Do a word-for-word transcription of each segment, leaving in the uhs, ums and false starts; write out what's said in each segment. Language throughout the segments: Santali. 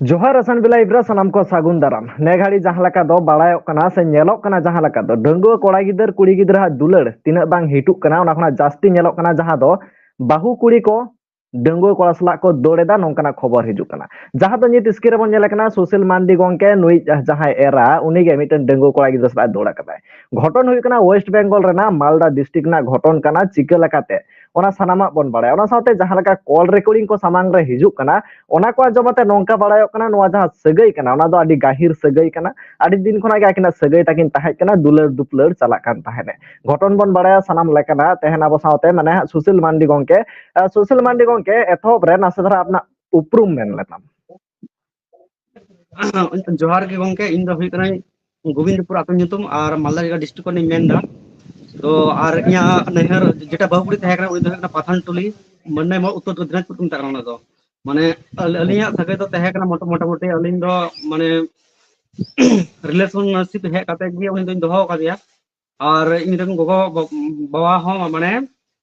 ᱡᱚᱦᱟᱨ ᱟᱥᱟᱱ ᱵᱤᱞᱟ ᱤᱵᱨᱟ ᱥᱟᱱᱟᱢ ᱠᱚ ᱥᱟᱹᱜᱩᱱ ᱫᱟᱨᱟᱢ᱾ ᱱᱮ ᱜᱷᱟᱹᱲᱤ ᱡᱟᱦᱟᱸ ᱞᱮᱠᱟ ᱫᱚ ᱵᱟᱲᱟᱭᱚᱜ ᱠᱟᱱᱟ ᱥᱮ ᱧᱮᱞᱚᱜ ᱠᱟᱱᱟ, ᱡᱟᱦᱟᱸ ᱞᱮᱠᱟ ᱫᱚ ᱰᱟᱺᱜᱩᱣᱟᱹ ᱠᱚᱲᱟ ᱜᱤᱫᱟᱹᱨ ᱠᱩᱲᱤ ᱜᱤᱫᱽᱨᱟᱹ ᱟᱜ ᱫᱩᱞᱟᱹᱲ ᱛᱤᱱᱟᱹᱜ ᱵᱟᱝ ᱦᱤᱴᱩᱜ ᱠᱟᱱᱟ, ᱚᱱᱟ ᱠᱷᱚᱱᱟᱜ ᱡᱟᱹᱥᱛᱤ ᱧᱮᱞᱚᱜ ᱠᱟᱱᱟ ᱡᱟᱦᱟᱸ ᱫᱚ ᱵᱟᱹᱦᱩ ᱠᱩᱲᱤ ᱠᱚ ᱰᱟᱺᱜᱩᱣᱟᱹ ᱠᱚᱲᱟ ᱥᱟᱞᱟᱜ ᱠᱚ ᱫᱟᱹᱲ ᱮᱫᱟ, ᱱᱚᱝᱠᱟᱱᱟᱜ ᱠᱷᱚᱵᱚᱨ ᱦᱤᱡᱩᱜ ᱠᱟᱱᱟ᱾ ᱡᱟᱦᱟᱸ ᱫᱚ ᱱᱤᱛ screen ᱨᱮᱵᱚᱱ ᱧᱮᱞᱮ ᱠᱟᱱᱟ, ᱥᱩᱥᱤᱞ ᱢᱟᱱᱰᱤ ᱜᱚᱝᱠᱮ, ᱱᱩᱭ ᱡᱟᱦᱟᱸᱭ ᱮᱨᱟ, ᱩᱱᱤ ᱜᱮ ᱢᱤᱫᱴᱮᱱ ᱰᱟᱺᱜᱩᱣᱟᱹ ᱠᱚᱲᱟ ᱜᱤᱫᱽᱨᱟᱹ ᱥᱟᱞᱟᱜ ᱮ ᱫᱟᱹᱲ ᱟᱠᱟᱫᱟᱭ᱾ ᱜᱷᱚᱴᱚᱱ ᱦᱩᱭᱩᱜ ᱠᱟᱱᱟ West Bengal ᱨᱮᱱᱟᱜ ᱢᱟᱞᱫᱟ district ᱨᱮᱱᱟᱜ ᱜᱷᱚᱴᱚᱱ ᱠᱟᱱᱟ᱾ ᱪᱤᱠᱟᱹ ᱞᱮᱠᱟᱛᱮ, ᱚᱱᱟ ᱥᱟᱱᱟᱢᱟᱜ ᱵᱚᱱ ᱵᱟᱲᱟᱭᱟ᱾ ᱚᱱᱟ ᱥᱟᱶᱛᱮ ᱡᱟᱦᱟᱸ ᱞᱮᱠᱟ call recording ᱠᱚ ᱥᱟᱢᱟᱝ ᱨᱮ ᱦᱤᱡᱩᱜ ᱠᱟᱱᱟ, ᱚᱱᱟ ᱠᱚ ᱟᱸᱡᱚᱢ ᱠᱟᱛᱮ ᱱᱚᱝᱠᱟ ᱵᱟᱲᱟᱭᱚᱜ ᱠᱟᱱᱟ, ᱱᱚᱣᱟ ᱡᱟᱦᱟᱸ ᱥᱟᱹᱜᱟᱹᱭ ᱠᱟᱱᱟ, ᱚᱱᱟ ᱫᱚ ᱟᱹᱰᱤ ᱜᱟᱹᱦᱤᱨ ᱥᱟᱹᱜᱟᱹᱭ ᱠᱟᱱᱟ᱾ ᱟᱹᱰᱤ ᱫᱤᱱ ᱠᱷᱚᱱᱟᱜ ᱜᱮ ᱟᱹᱠᱤᱱᱟᱜ ᱥᱟᱹᱜᱟᱹᱭ ᱛᱟᱹᱠᱤᱱ ᱛᱟᱦᱮᱸ ᱠᱟᱱᱟ, ᱫᱩᱞᱟᱹᱲ ᱫᱩᱯᱞᱟᱹᱲ ᱪᱟᱞᱟᱜ ᱠᱟᱱ ᱛᱟᱦᱮᱸᱫ᱾ ᱜᱷᱚᱴᱚᱱ ᱵᱚᱱ ᱵᱟᱲᱟᱭᱟ ᱥᱟᱱᱟᱢ ᱞᱮᱠᱟᱱᱟᱜ᱾ ᱛᱮᱦᱮᱧ ᱟᱵᱚ ᱥᱟᱶᱛᱮ ᱢᱮᱱᱟᱭᱟ ᱦᱟᱸᱜ ᱥᱩᱥᱤᱞ ᱢᱟᱱᱰᱤ ᱜᱚᱝᱠᱮ᱾ ᱟᱸ, ᱥᱩᱥᱤᱞ ᱢᱟᱱᱰᱤ ᱜᱚᱝᱠᱮ, ᱮᱛᱚᱦᱚᱵ ᱨᱮ ᱱᱟᱥᱮ ᱫᱷᱟᱨᱟ ᱟᱯᱱᱟᱜ ᱩᱯᱨᱩᱢ ᱢᱮᱱ ᱞᱮᱛᱟᱢ᱾ ᱡᱚᱦᱟᱨ ᱜᱮ ᱜᱚᱝᱠᱮ, ᱤᱧ ᱫᱚ ᱦᱩᱭᱩᱜ ᱠᱟᱹᱱᱟᱹᱧ ᱜᱳᱵᱤᱱᱫᱯᱩᱨ ᱟᱹᱛᱩ ᱧᱩᱛᱩᱢ ᱟᱨ ᱢᱟᱞᱫᱟ ᱡᱮᱞᱟ district ᱠᱷᱚᱱᱤᱧ ᱢᱮᱱ ᱮᱫᱟ᱾ ᱛᱚ ᱟᱨ ᱤᱧᱟᱹᱜ ᱱᱟᱹᱭᱦᱟᱹᱨ ᱡᱮᱴᱟ ᱵᱟᱹᱦᱩ ᱠᱩᱲᱤ ᱛᱟᱦᱮᱸ ᱠᱟᱱᱟ, ᱩᱱᱤ ᱫᱚ ᱦᱩᱭᱩᱜ ᱠᱟᱱᱟ ᱯᱟᱛᱷᱟᱱ ᱴᱩᱞᱤ, ᱢᱟᱱᱮ ᱩᱛᱛᱚᱨ ᱫᱤᱱᱟᱡᱽᱯᱩᱨ ᱠᱚ ᱢᱮᱛᱟᱜ ᱠᱟᱱᱟ ᱚᱱᱟ ᱫᱚ᱾ ᱢᱟᱱᱮ ᱟᱹᱞ-, ᱟᱹᱞᱤᱧᱟᱜ ᱥᱟᱹᱜᱟᱹᱭ ᱫᱚ ᱛᱟᱦᱮᱸ ᱠᱟᱱᱟ ᱢᱚᱴᱟ-, ᱢᱚᱴᱟᱢᱩᱴᱤ ᱟᱹᱞᱤᱧ ᱫᱚ ᱢᱟᱱᱮ relationship ᱦᱮᱡ ᱠᱟᱛᱮ ᱜᱮ ᱩᱱᱤ ᱫᱚᱧ ᱫᱚᱦᱚ ᱟᱠᱟᱫᱮᱭᱟ᱾ ᱟᱨ ᱤᱧ ᱨᱮᱱ ᱜᱚᱜᱚ ᱵᱟ-, ᱵᱟᱵᱟ ᱦᱚᱸ ᱢᱟᱱᱮ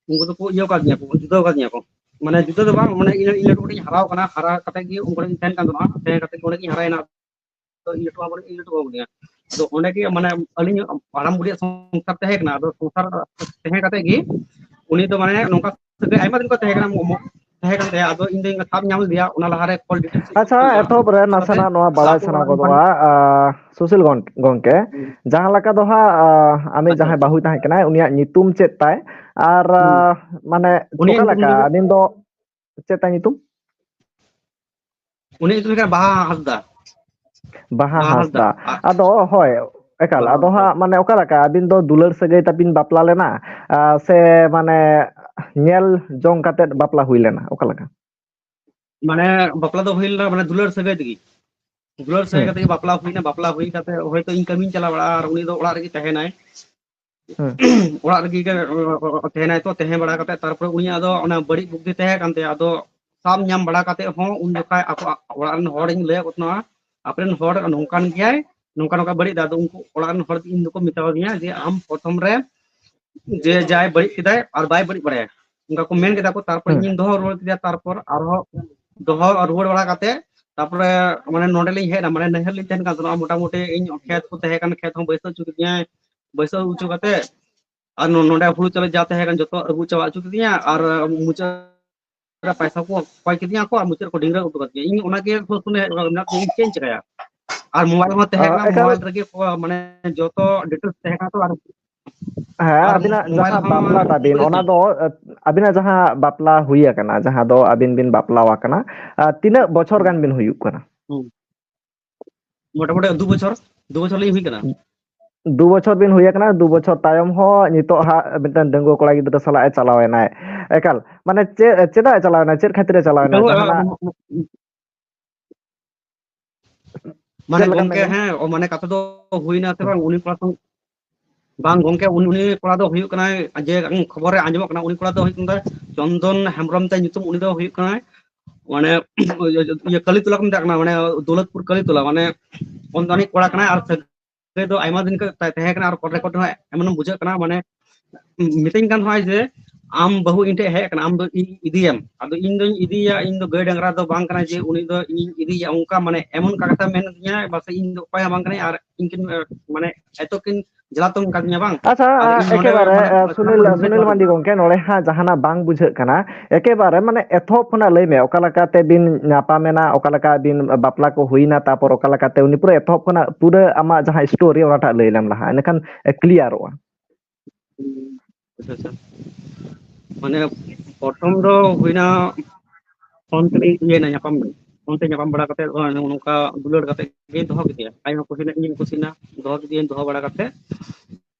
ᱩᱱᱠᱩ ᱫᱚᱠᱚ ᱤᱭᱟᱹ ᱟᱠᱟᱫᱤᱧᱟ ᱠᱚ, ᱡᱩᱫᱟᱹ ᱟᱠᱟᱫᱤᱧᱟ ᱠᱚ᱾ ᱢᱟᱱᱮ ᱡᱩᱫᱟᱹ ᱫᱚ ᱵᱟᱝ, ᱢᱟᱱᱮ ᱤᱧ, ᱤᱧ ᱞᱟᱹᱴᱩ ᱠᱟᱹᱴᱤᱡ ᱤᱧ ᱦᱟᱨᱟᱣ ᱠᱟᱱᱟ, ᱦᱟᱨᱟ ᱠᱟᱛᱮ ᱜᱮ ᱩᱱᱠᱩ ᱴᱷᱮᱱ ᱤᱧ ᱛᱟᱦᱮᱱ ᱠᱟᱱ ᱛᱟᱦᱮᱱᱟ, ᱛᱟᱦᱮᱸ ᱠᱟᱛᱮ ᱜᱮ ᱚᱸᱰᱮ ᱜᱤᱧ ᱦᱟᱨᱟᱭᱮᱱᱟ᱾ ᱛᱚ ᱤᱧ ᱞᱟᱹᱴᱩ ᱵᱟᱵᱟ ᱤᱧ ᱞᱟᱹᱴᱩ ᱵᱟᱵᱟ ᱠᱟᱱᱟ᱾ ᱛᱚ ᱚᱸᱰᱮ ᱜᱮ ᱢᱟᱱᱮ ᱟᱹᱞᱤᱧ ᱦᱟᱲᱟᱢ ᱵᱩᱰᱷᱤᱭᱟᱜ ᱥᱚᱝᱥᱟᱨ ᱛᱟᱦᱮᱸ ᱠᱟᱱᱟ, ᱟᱫᱚ ᱥᱚᱝᱥᱟᱨ ᱛᱟᱦᱮᱸ ᱠᱟᱛᱮ ᱜᱮ ᱩᱱᱤ ᱫᱚ ᱢᱟᱱᱮ ᱱᱚᱝᱠᱟ ᱥᱟᱹᱜᱟᱹᱭ ᱟᱭᱢᱟ ᱫᱤᱱ ᱠᱚ ᱛᱟᱦᱮᱸ ᱠᱟᱱᱟ, ᱢᱚ-, ᱢᱚ-, ᱛᱟᱦᱮᱸ ᱠᱟᱱ ᱛᱟᱭᱟ᱾ ᱟᱫᱚ ᱤᱧ ᱫᱚ ᱥᱟᱵ ᱧᱟᱢ ᱞᱮᱫᱮᱭᱟ, ᱚᱱᱟ ᱞᱟᱦᱟᱨᱮ call details ᱟᱪᱪᱷᱟ, ᱦᱩᱭᱩᱜ ᱠᱟᱱᱟ᱾ ᱮᱛᱚᱦᱚᱵ ᱨᱮ ᱱᱟᱥᱮᱱᱟᱜ ᱱᱚᱣᱟ ᱵᱟᱲᱟᱭ ᱛᱟᱨᱯᱚᱨ ᱥᱟᱱᱟ ᱚᱱᱟ ᱜᱚᱫᱚᱜᱼᱟ, ᱟᱸ, ᱥᱩᱥᱤᱞ ᱜᱚᱝ-, ᱜᱚᱝᱠᱮ, ᱦᱩᱸ᱾ ᱡᱟᱦᱟᱸ ᱞᱮᱠᱟ ᱫᱚ ᱦᱟᱸᱜ, ᱟᱸ, ᱟᱢᱤᱡ ᱟᱪᱪᱷᱟ, ᱡᱟᱦᱟᱸᱭ ᱟᱪᱪᱷᱟ᱾ ᱵᱟᱹᱦᱩᱭ ᱛᱟᱦᱮᱸ ᱠᱟᱱᱟᱭ, ᱩᱱᱤᱭᱟᱜ ᱧᱩᱛᱩᱢ ᱪᱮᱫ ᱛᱟᱭ? ᱟᱨ, ᱦᱩᱸ᱾ ᱟᱸ, ᱢᱟᱱᱮ ᱩᱱᱤᱭᱟᱜ ᱚᱠᱟ ᱧᱩᱛᱩᱢ ᱞᱮᱠᱟ? ᱫᱚ ᱟᱹᱵᱤᱱ ᱫᱚ ᱪᱮᱫ ᱛᱟᱭ ᱧᱩᱛᱩᱢ? ᱩᱱᱤᱭᱟᱜ ᱧᱩᱛᱩᱢ ᱦᱩᱭᱩᱜ ᱠᱟᱱᱟ ᱵᱟᱦᱟ ᱦᱟᱸᱥᱫᱟ᱾ ᱵᱟᱦᱟ ᱵᱟᱦᱟ ᱦᱟᱸᱥᱫᱟ᱾ ᱦᱟᱸᱥᱫᱟ᱾ ᱟ-, ᱟᱫᱚ ᱦᱳᱭ, ᱮᱠᱟᱞ᱾ ᱵᱟᱦᱟ ᱟᱫᱚ ᱦᱟᱸᱜ ᱦᱟᱸᱥᱫᱟ᱾ ᱢᱟᱱᱮ ᱚᱠᱟ ᱞᱮᱠᱟ? ᱟᱹᱵᱤᱱ ᱫᱚ ᱫᱩᱞᱟᱹᱲ ᱥᱟᱹᱜᱟᱹᱭ ᱛᱟᱵᱤᱱ ᱵᱟᱯᱞᱟ ᱞᱮᱱᱟ, ᱟ, ᱥᱮ ᱢᱟᱱᱮ ᱧᱮᱞ ᱡᱚᱝ ᱠᱟᱛᱮᱫ ᱵᱟᱯᱞᱟ ᱦᱩᱭ ᱞᱮᱱᱟ? ᱚᱠᱟ ᱞᱮᱠᱟ? ᱢᱟᱱᱮ ᱵᱟᱯᱞᱟ ᱫᱚ ᱦᱩᱭ ᱞᱮᱱᱟ ᱢᱟᱱᱮ ᱫᱩᱞᱟᱹᱲ ᱥᱟᱹᱜᱟᱹᱭ ᱛᱮᱜᱮ᱾ ᱫᱩᱞᱟᱹᱲ ᱥᱟᱹᱜᱟᱹᱭ ᱦᱩᱸ᱾ ᱠᱟᱛᱮ ᱜᱮ ᱵᱟᱯᱞᱟ ᱦᱩᱭᱱᱟ᱾ ᱵᱟᱯᱞᱟ ᱦᱩᱭ ᱠᱟᱛᱮ ᱦᱚᱭᱛᱳ ᱤᱧ ᱠᱟᱹᱢᱤᱧ ᱪᱟᱞᱟᱣ ᱵᱟᱲᱟᱜᱼᱟ ᱟᱨ ᱩᱱᱤ ᱫᱚ ᱚᱲᱟᱜ ᱨᱮᱜᱮ ᱛᱟᱦᱮᱱᱟᱭ᱾ ᱦᱩᱸ᱾ ᱚᱲᱟᱜ ᱨᱮᱜᱮ ᱜᱮ, ᱚ, ᱚ, ᱛᱟᱦᱮᱱᱟᱭ᱾ ᱛᱚ ᱛᱟᱦᱮᱸ ᱵᱟᱲᱟ ᱠᱟᱛᱮ ᱛᱟᱨᱯᱚᱨᱮ ᱩᱱᱤᱭᱟᱜ ᱫᱚ ᱚᱱᱟ ᱵᱟᱹᱲᱤᱡ ᱵᱩᱫᱽᱫᱷᱤ ᱛᱟᱦᱮᱸ ᱠᱟᱱ ᱛᱟᱭᱟ᱾ ᱟᱫᱚ ᱥᱟᱵ ᱧᱟᱢ ᱵᱟᱲᱟ ᱠᱟᱛᱮ ᱦᱚᱸ ᱩᱱ ᱡᱚᱠᱷᱟᱡ ᱟᱠᱚ ᱚᱲᱟᱜ ᱨᱮᱱ ᱦᱚᱲᱤᱧ ᱞᱟᱹᱭ ᱟᱠᱚ ᱛᱟᱦᱮᱱᱟ, "ᱟᱯᱮ ᱨᱮᱱ ᱦᱚᱲ ᱱᱚᱝᱠᱟᱱ ᱜᱮᱭᱟᱭ, ᱱᱚᱝᱠᱟ ᱱᱚᱝᱠᱟ ᱵᱟᱹᱲᱤᱡ ᱫᱟ᱾" ᱟᱫᱚ ᱩᱱᱠᱩ ᱚᱲᱟᱜ ᱨᱮᱱ ᱦᱚᱲ ᱤᱧ ᱫᱚᱠᱚ ᱢᱮᱛᱟᱣᱫᱤᱧᱟ ᱡᱮ, "ᱟᱢ ᱯᱨᱚᱛᱷᱚᱢ ᱨᱮ ᱡᱮ ᱡᱟᱭ ᱵᱟᱹᱲᱤᱡ ᱠᱮᱫᱟᱭ ᱟᱨ ᱵᱟᱭ ᱵᱟᱹᱲᱤᱡ ᱵᱟᱲᱟᱭᱟ", ᱚᱱᱠᱟ ᱠᱚ ᱢᱮᱱ ᱠᱮᱫᱟ ᱠᱚ᱾ ᱛᱟᱨᱯᱚᱨ ᱦᱩᱸ᱾ ᱤᱧᱤᱧ ᱫᱚᱦᱚ ᱨᱩᱣᱟᱹᱲ ᱠᱮᱫᱮᱭᱟ᱾ ᱛᱟᱨᱯᱚᱨ ᱟᱨᱦᱚᱸ ᱫᱚᱦᱚ ᱨᱩᱣᱟᱹᱲ ᱵᱟᱲᱟ ᱠᱟᱛᱮ ᱛᱟᱯᱚᱨᱮ ᱢᱟᱱᱮ ᱱᱚᱸᱰᱮ ᱞᱤᱧ ᱦᱮᱡ ᱮᱱᱟ, ᱢᱟᱱᱮ ᱱᱟᱹᱭᱦᱟᱹᱨ ᱞᱤᱧ ᱛᱟᱦᱮᱱ ᱠᱟᱱ ᱛᱟᱦᱮᱱᱟ, ᱢᱚᱴᱟᱢᱩᱴᱤ ᱤᱧ ᱠᱷᱮᱛ ᱠᱚ ᱛᱟᱦᱮᱸ ᱠᱟᱱᱟ, ᱠᱷᱮᱛ ᱦᱚᱸ ᱵᱟᱹᱭᱥᱟᱹᱣ ᱦᱚᱪᱚ ᱠᱤᱫᱤᱧᱟᱭ, ᱵᱟᱹᱭᱥᱟᱹᱣ ᱦᱚᱪᱚ ᱠᱟᱛᱮ ᱟᱨ ᱱᱚ-, ᱱᱚᱸᱰᱮ ᱦᱩᱲᱩ ᱪᱟᱣᱞᱮ ᱡᱟ ᱛᱟᱦᱮᱸ ᱠᱟᱱ ᱡᱚᱛᱚ ᱟᱹᱜᱩ ᱪᱟᱵᱟ ᱦᱚᱪᱚ ᱠᱤᱫᱤᱧᱟ ᱟᱨ ᱢᱩᱪᱟᱹᱫ ᱨᱮ ᱯᱟᱭᱥᱟ ᱠᱚ ᱠᱚᱭ ᱠᱤᱫᱤᱧᱟ ᱠᱚ ᱟᱨ ᱢᱩᱪᱟᱹᱫ ᱨᱮᱠᱚ ᱰᱤᱝᱜᱽᱨᱟᱹ ᱩᱰᱩᱠ ᱠᱟᱫᱤᱧᱟ᱾ ᱤᱧ ᱚᱱᱟᱜᱮ ᱥᱩᱱ ᱥᱩᱱ ᱦᱮᱡ ᱠᱟᱱᱟ, ᱤᱧ ᱪᱮᱫ ᱤᱧ ᱪᱤᱠᱟᱹᱭᱟ? ᱟᱨ ᱢᱳᱵᱟᱭᱤᱞ ᱦᱚᱸ ᱛᱟᱦᱮᱸ ᱠᱟᱱᱟ, ᱮᱠᱟᱞ᱾ ᱢᱳᱵᱟᱭᱤᱞ ᱨᱮᱜᱮ ᱠᱚ ᱢᱟᱱᱮ ᱡᱚᱛᱚ ᱰᱤᱴᱮᱞᱥ ᱛᱟᱦᱮᱸ ᱠᱟᱱᱟ ᱛᱚ᱾ ᱟᱨ ᱦᱮᱸ, ᱟᱨ ᱟᱹᱵᱤᱱᱟᱜ ᱢᱳᱵᱟᱭᱤᱞ ᱡᱟᱦᱟᱸ ᱦᱚᱸ ᱵᱟᱯᱞᱟ ᱛᱟᱵᱤᱱ, ᱚᱱᱟ ᱫᱚ, ᱟᱹᱵᱤᱱᱟᱜ ᱡᱟᱦᱟᱸ ᱵᱟᱯᱞᱟ ᱦᱩᱭ ᱟᱠᱟᱱᱟ, ᱡᱟᱦᱟᱸ ᱫᱚ ᱟᱹᱵᱤᱱ ᱵᱤᱱ ᱵᱟᱯᱞᱟ ᱟᱠᱟᱱᱟ, ᱟᱨ ᱛᱤᱱᱟᱹᱜ ᱵᱚᱪᱷᱚᱨ ᱦᱩᱸ᱾ ᱜᱟᱱ ᱵᱤᱱ ᱦᱩᱭᱩᱜ ᱠᱟᱱᱟ? ᱦᱩᱸ᱾ ᱢᱚᱴᱟᱢᱩᱴᱤ ᱫᱩ ᱵᱚᱪᱷᱚᱨ, ᱫᱩ ᱵᱚᱪᱷᱚᱨ ᱞᱤᱧ ᱦᱩᱭ ᱠᱟᱱᱟ᱾ ᱫᱩ ᱵᱚᱪᱷᱚᱨ ᱵᱤᱱ ᱦᱩᱭ ᱟᱠᱟᱱᱟ, ᱫᱩ ᱵᱚᱪᱷᱚᱨ ᱛᱟᱭᱚᱢ ᱦᱚᱸ ᱱᱤᱛᱚᱜ ᱦᱟᱸᱜ ᱢᱤᱫᱴᱟᱝ ᱰᱟᱺᱜᱩᱣᱟᱹ ᱠᱚᱲᱟ ᱜᱤᱫᱽᱨᱟᱹ ᱥᱟᱞᱟᱜ ᱮ ᱪᱟᱞᱟᱣ ᱮᱱᱟᱭ᱾ ᱮᱠᱟᱞ, ᱢᱟᱱᱮ ᱪᱮᱫ, ᱪᱮᱫᱟᱜ ᱮ ᱪᱟᱞᱟᱣ ᱮᱱᱟ? ᱪᱮᱫ ᱠᱷᱟᱹᱛᱤᱨ ᱮ ᱪᱟᱞᱟᱣ ᱮᱱᱟ? ᱰᱟᱺᱜᱩᱣᱟᱹ, ᱡᱟᱦᱟᱱᱟᱜ ᱢᱟᱱᱮ ᱪᱮᱫ ᱞᱮᱠᱟ ᱜᱚᱝᱠᱮ, ᱢᱮᱱᱫᱟ? ᱦᱮᱸ, ᱚ, ᱢᱟᱱᱮ ᱠᱟᱛᱷᱟ ᱫᱚ ᱦᱩᱭᱱᱟ ᱥᱮ ᱵᱟᱝ, ᱩᱱᱤ ᱠᱚᱲᱟ ᱥᱟᱶ, ᱵᱟᱝ ᱜᱚᱝᱠᱮ, ᱩᱱ-, ᱩᱱᱤ ᱠᱚᱲᱟ ᱫᱚ ᱦᱩᱭᱩᱜ ᱠᱟᱱᱟᱭ, ᱡᱮ ᱠᱷᱚᱵᱚᱨ ᱨᱮ ᱟᱸᱡᱚᱢᱚᱜ ᱠᱟᱱᱟ, ᱩᱱᱤ ᱠᱚᱲᱟ ᱫᱚ ᱦᱩᱭᱩᱜ ᱠᱟᱱᱟ ᱪᱚᱱᱫᱚᱱ ᱦᱮᱢᱵᱨᱚᱢ ᱛᱟᱭ ᱧᱩᱛᱩᱢ, ᱩᱱᱤ ᱫᱚ ᱦᱩᱭᱩᱜ ᱠᱟᱱᱟᱭ, ᱢᱟᱱᱮ, ᱤᱭᱟᱹ, ᱠᱟᱞᱤᱛᱚᱞᱟ ᱠᱚ ᱢᱮᱛᱟᱜ ᱠᱟᱱᱟ, ᱢᱟᱱᱮ ᱫᱳᱞᱚᱛᱯᱩᱨ ᱠᱟᱞᱤᱛᱚᱞᱟ, ᱢᱟᱱᱮ ᱚᱱᱠᱟᱱᱤᱡ ᱠᱚᱲᱟ ᱠᱟᱱᱟᱭ᱾ ᱟᱨ ᱥᱟᱹᱜᱟᱹᱭ ᱫᱚ ᱟᱭᱢᱟ ᱫᱤᱱ ᱠᱷᱚᱱ ᱛᱟᱦᱮᱸ ᱠᱟᱱᱟ, ᱟᱨ ᱨᱮᱠᱚᱨᱰ ᱦᱚᱸ ᱮᱢᱚᱱ ᱵᱩᱡᱷᱟᱹᱜ ᱠᱟᱱᱟ, ᱢᱟᱱᱮ ᱢᱤᱛᱟᱹᱧ ᱠᱟᱱ ᱛᱟᱦᱮᱸᱱᱟᱭ ᱡᱮ, "ᱟᱢ ᱵᱟᱹᱦᱩ ᱤᱧ ᱴᱷᱮᱱ ᱦᱮᱡ ᱟᱠᱟᱱᱟ, ᱟᱢ ᱫᱚ ᱤᱧ ᱤᱫᱤᱭᱮᱢ᱾" ᱟᱫᱚ ᱤᱧ ᱫᱚᱧ ᱤᱫᱤᱭᱮᱭᱟ, ᱤᱧ ᱫᱚ ᱜᱟᱹᱭ ᱰᱟᱝᱨᱟ ᱫᱚ ᱵᱟᱝ ᱠᱟᱱᱟ ᱡᱮ ᱩᱱᱤ ᱫᱚ ᱤᱧᱤᱧ ᱤᱫᱤᱭᱮᱭᱟ, ᱚᱱᱠᱟ ᱢᱟᱱᱮ ᱮᱢᱚᱱ ᱠᱟᱛᱷᱟ ᱢᱮᱱ ᱟᱹᱫᱤᱧᱟᱭ, ᱵᱟᱥᱮ ᱤᱧ ᱫᱚ ᱚᱠᱚᱭ ᱦᱚᱸ ᱵᱟᱝ ᱠᱟᱱᱟᱭ, ᱟᱨ ᱤᱧ ᱠᱤᱱ, ᱢᱟᱱᱮ ᱮᱛᱚ ᱠᱤᱱ ᱡᱟᱞᱟᱛᱚᱱ ᱠᱟᱫᱤᱧᱟ ᱵᱟᱝ᱾ ᱟᱪᱪᱷᱟ, ᱟᱫᱚ ᱤᱧ ᱱᱚᱰᱮ ᱮᱠᱮᱵᱟᱨᱮ, ᱢᱟᱱᱮ ᱮ, ᱥᱩᱱᱤᱞ, ᱥᱩᱱᱤᱞ ᱢᱟᱱᱰᱤ ᱜᱚᱝᱠᱮ, ᱱᱚᱰᱮ ᱦᱟᱸᱜ ᱡᱟᱦᱟᱱᱟᱜ ᱵᱟᱝ ᱵᱩᱡᱷᱟᱹᱜ ᱠᱟᱱᱟ᱾ ᱮᱠᱮᱵᱟᱨᱮ, ᱢᱟᱱᱮ, ᱮᱛᱚᱦᱚᱵ ᱠᱷᱚᱱᱟᱜ ᱞᱟᱹᱭ ᱢᱮ, ᱚᱠᱟ ᱞᱮᱠᱟᱛᱮ ᱵᱤᱱ ᱧᱟᱯᱟᱢᱮᱱᱟ, ᱚᱠᱟ ᱞᱮᱠᱟ ᱵᱤᱱ ᱵᱟᱯᱞᱟ ᱠᱚ ᱦᱩᱭᱱᱟ, ᱛᱟᱯᱚᱨ ᱚᱠᱟ ᱞᱮᱠᱟᱛᱮ ᱩᱱᱤ ᱯᱩᱨᱟᱹ ᱮᱛᱚᱦᱚᱵ ᱠᱷᱚᱱᱟᱜ ᱯᱩᱨᱟᱹ ᱟᱢᱟᱜ ᱡᱟᱦᱟᱸ ᱥᱴᱳᱨᱤ, ᱚᱱᱟᱴᱟᱜ ᱞᱟᱹᱭ ᱞᱮᱢ ᱞᱟᱦᱟ, ᱤᱱᱟᱹᱠᱷᱟᱱ, ᱮ, ᱠᱞᱤᱭᱟᱨᱚᱜᱼᱟ᱾ ᱟᱪᱪᱷᱟ, ᱟᱪᱪᱷᱟ᱾ ᱢᱟᱱᱮ, ᱯᱨᱚᱛᱷᱚᱢ ᱫᱚ ᱦᱩᱭᱱᱟ, ᱯᱷᱳᱱ ᱛᱮᱞᱤᱧ ᱤᱭᱟᱹᱭᱮᱱᱟ, ᱧᱟᱯᱟᱢ ᱱᱟᱞᱤᱧ᱾ ᱯᱷᱳᱱ ᱛᱮ ᱧᱟᱯᱟᱢ ᱵᱟᱲᱟ ᱠᱟᱛᱮ, ᱱᱚᱜᱼᱚ ᱱᱚᱝᱠᱟ ᱫᱩᱞᱟᱹᱲ ᱠᱟᱛᱮ ᱜᱮ ᱫᱚᱦᱚ ᱠᱮᱫᱮᱭᱟ᱾ ᱟᱡ ᱦᱚᱸ ᱠᱩᱥᱤ ᱨᱮᱱᱟᱜ ᱤᱧ ᱠᱩᱥᱤ ᱨᱮᱱᱟᱜ, ᱫᱚᱦᱚ ᱠᱮᱫᱮᱭᱟᱹᱧ, ᱫᱚᱦᱚ ᱵᱟᱲᱟ ᱠᱟᱛᱮ,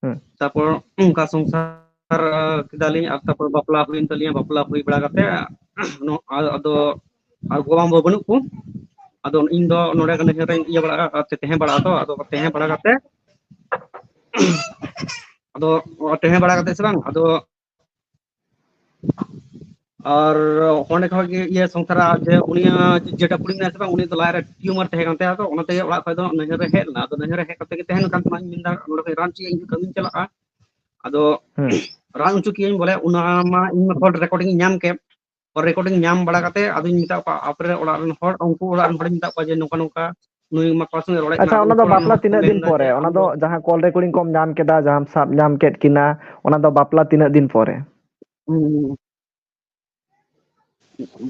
ᱦᱩᱸ᱾ ᱛᱟᱨᱯᱚᱨ ᱚᱱᱠᱟ ᱥᱚᱝᱥᱟᱨ ᱠᱮᱫᱟᱞᱤᱧ, ᱟᱨ ᱛᱟᱨᱯᱚᱨ ᱵᱟᱯᱞᱟ ᱦᱩᱭᱮᱱ ᱛᱟᱞᱤᱧᱟ᱾ ᱵᱟᱯᱞᱟ ᱦᱩᱭ ᱵᱟᱲᱟ ᱠᱟᱛᱮ, ᱱᱚ-, ᱟ-, ᱟᱫᱚ ᱟᱨ ᱜᱚ ᱵᱟᱵᱟ ᱵᱟᱹᱱᱩᱜ ᱠᱚ, ᱟᱫᱚ ᱤᱧ ᱫᱚ ᱱᱚᱰᱮ ᱱᱟᱹᱭᱦᱟᱹᱨ ᱨᱮᱧ ᱤᱭᱟᱹ ᱵᱟᱲᱟᱜᱼᱟ, ᱟᱨ ᱛᱟᱦᱮᱸ ᱵᱟᱲᱟᱜᱼᱟ ᱛᱚ, ᱟᱫᱚ ᱛᱟᱦᱮᱸ ᱵᱟᱲᱟ ᱠᱟᱛᱮ, ᱟᱫᱚ ᱛᱟᱦᱮᱸ ᱵᱟᱲᱟ ᱠᱟᱛᱮ ᱥᱮ ᱵᱟᱝ, ᱟᱫᱚ ᱟᱨ ᱚᱸᱰᱮ ᱠᱷᱚᱱ ᱜᱮ ᱤᱭᱟᱹ ᱥᱚᱝᱥᱟᱨᱟ ᱡᱮ ᱩᱱᱤᱭᱟᱜ ᱡᱮᱴᱟ ᱠᱩᱲᱤ ᱢᱮᱱᱟᱭᱟ ᱥᱮ ᱵᱟᱝ, ᱩᱱᱤ ᱫᱚ ᱞᱟᱡ ᱨᱮ ᱴᱤᱭᱩᱢᱟᱨ ᱛᱟᱦᱮᱸ ᱠᱟᱱ ᱛᱟᱭᱟ, ᱟᱫᱚ ᱚᱱᱟ ᱛᱮᱜᱮ ᱚᱲᱟᱜ ᱠᱷᱚᱱ ᱫᱚ ᱱᱟᱹᱭᱦᱟᱹᱨ ᱨᱮ ᱦᱮᱡ ᱞᱮᱱᱟ᱾ ᱟᱫᱚ ᱱᱟᱹᱭᱦᱟᱹᱨ ᱨᱮ ᱦᱮᱡ ᱠᱟᱛᱮ ᱜᱮ ᱛᱟᱦᱮᱱ ᱠᱟᱱ ᱛᱟᱦᱮᱱᱟ᱾ ᱤᱧ ᱢᱮᱱᱫᱟ ᱱᱚᱰᱮ ᱠᱷᱚᱱ ᱨᱟᱱ ᱦᱚᱪᱚᱭᱟ, ᱤᱧ ᱦᱚᱸ ᱠᱟᱹᱢᱤᱧ ᱪᱟᱞᱟᱜᱼᱟ᱾ ᱟᱫᱚ ᱦᱮᱸ᱾ ᱨᱟᱱ ᱦᱚᱪᱚ ᱠᱤᱭᱟᱹᱧ ᱵᱚᱞᱮ, ᱚᱱᱟ ᱢᱟ ᱤᱧ ᱢᱟ ᱠᱚᱞ ᱨᱮᱠᱚᱨᱰᱤᱝ ᱤᱧ ᱧᱟᱢ ᱠᱮᱫ᱾ ᱯᱚᱨ ᱨᱮᱠᱚᱨᱰᱤᱝ ᱧᱟᱢ ᱵᱟᱲᱟ ᱠᱟᱛᱮ ᱟᱫᱚᱧ ᱢᱮᱛᱟᱜ ᱠᱚᱣᱟ, ᱟᱯᱮ ᱚᱲᱟᱜ ᱨᱮᱱ ᱦᱚᱲ, ᱩᱱᱠᱩ ᱚᱲᱟᱜ ᱨᱮᱱ ᱦᱚᱲᱤᱧ ᱢᱮᱛᱟᱜ ᱠᱚᱣᱟ ᱡᱮ ᱱᱚᱝᱠᱟ ᱱᱚᱝᱠᱟ ᱱᱩᱭ ᱢᱟ ᱠᱚᱲᱟ ᱥᱚᱸᱜᱮ ᱨᱚᱲᱮᱫ ᱟᱪᱪᱷᱟ, ᱠᱟᱱᱟ, ᱚᱱᱟ ᱩᱱᱠᱩ ᱫᱚ ᱚᱲᱟᱜ ᱨᱮᱱ ᱵᱟᱯᱞᱟ ᱦᱚᱲ ᱠᱚ ᱛᱤᱱᱟᱹᱜ ᱢᱮᱱ ᱫᱤᱱ ᱮᱫᱟ ᱯᱚᱨᱮ? ᱡᱮ ᱚᱱᱟ ᱟᱢ ᱫᱚ ᱫᱚ ᱡᱟᱦᱟᱸ ᱠᱚᱞ ᱨᱮᱠᱚᱨᱰᱤᱝ ᱠᱚᱢ ᱧᱟᱢ ᱠᱮᱫᱟ, ᱡᱟᱦᱟᱸ ᱥᱟᱵ ᱧᱟᱢ ᱠᱮᱫ ᱠᱤᱱᱟ, ᱚᱱᱟ ᱫᱚ ᱵᱟᱯᱞᱟ ᱛᱤᱱᱟᱹᱜ ᱫᱤᱱ ᱯᱚᱨᱮ? ᱦᱩᱸ,